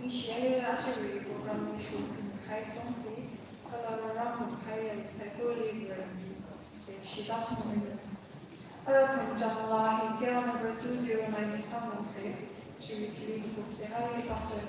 Ningshiya, ajawui program li shokahai tongli, kala rāranglakahai saikorali Vareli leikashi tāsangmira. Ara khanchang laa hi K L number two zero nine li sāngarumsa, chiwui thili kupsei hai pastor.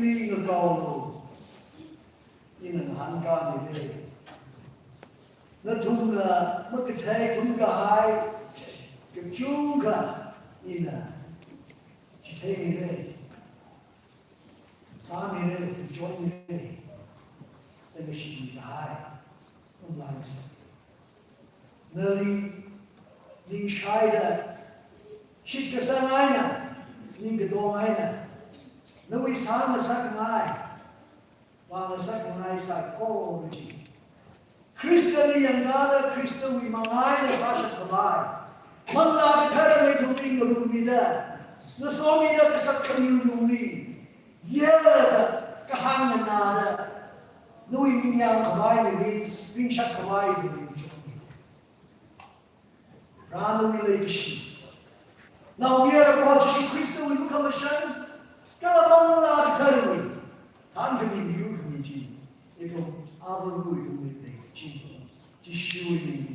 ngakaolu, ina ngahānkāmira. Nathumna makathei thumkahai kachungkha ina chitheimira, sāmira, chonmira, da kashimikahai umlai sa. Nali ningshaida, shitkasang eina, ningkatong eina, nawui sāngasakngai, vāngasakngai saikora chi, Khristali yangda Khristawui manga eina sāshap khavai, Manglā Katharana ithumli ngarumida, ngasomida, kasak khamiwui lungli yāda, kahāng nganāda, nawui ningyāng khavai, nawui ringshap khavai ithumli chon. Varewui leikashi, Naomayara Proho Jishu Khristawui lukhamashan, kala Manglā Katharawui thānkhami, miyur khami chi, ithum avāwui lungli lei chi, Jishuwui ming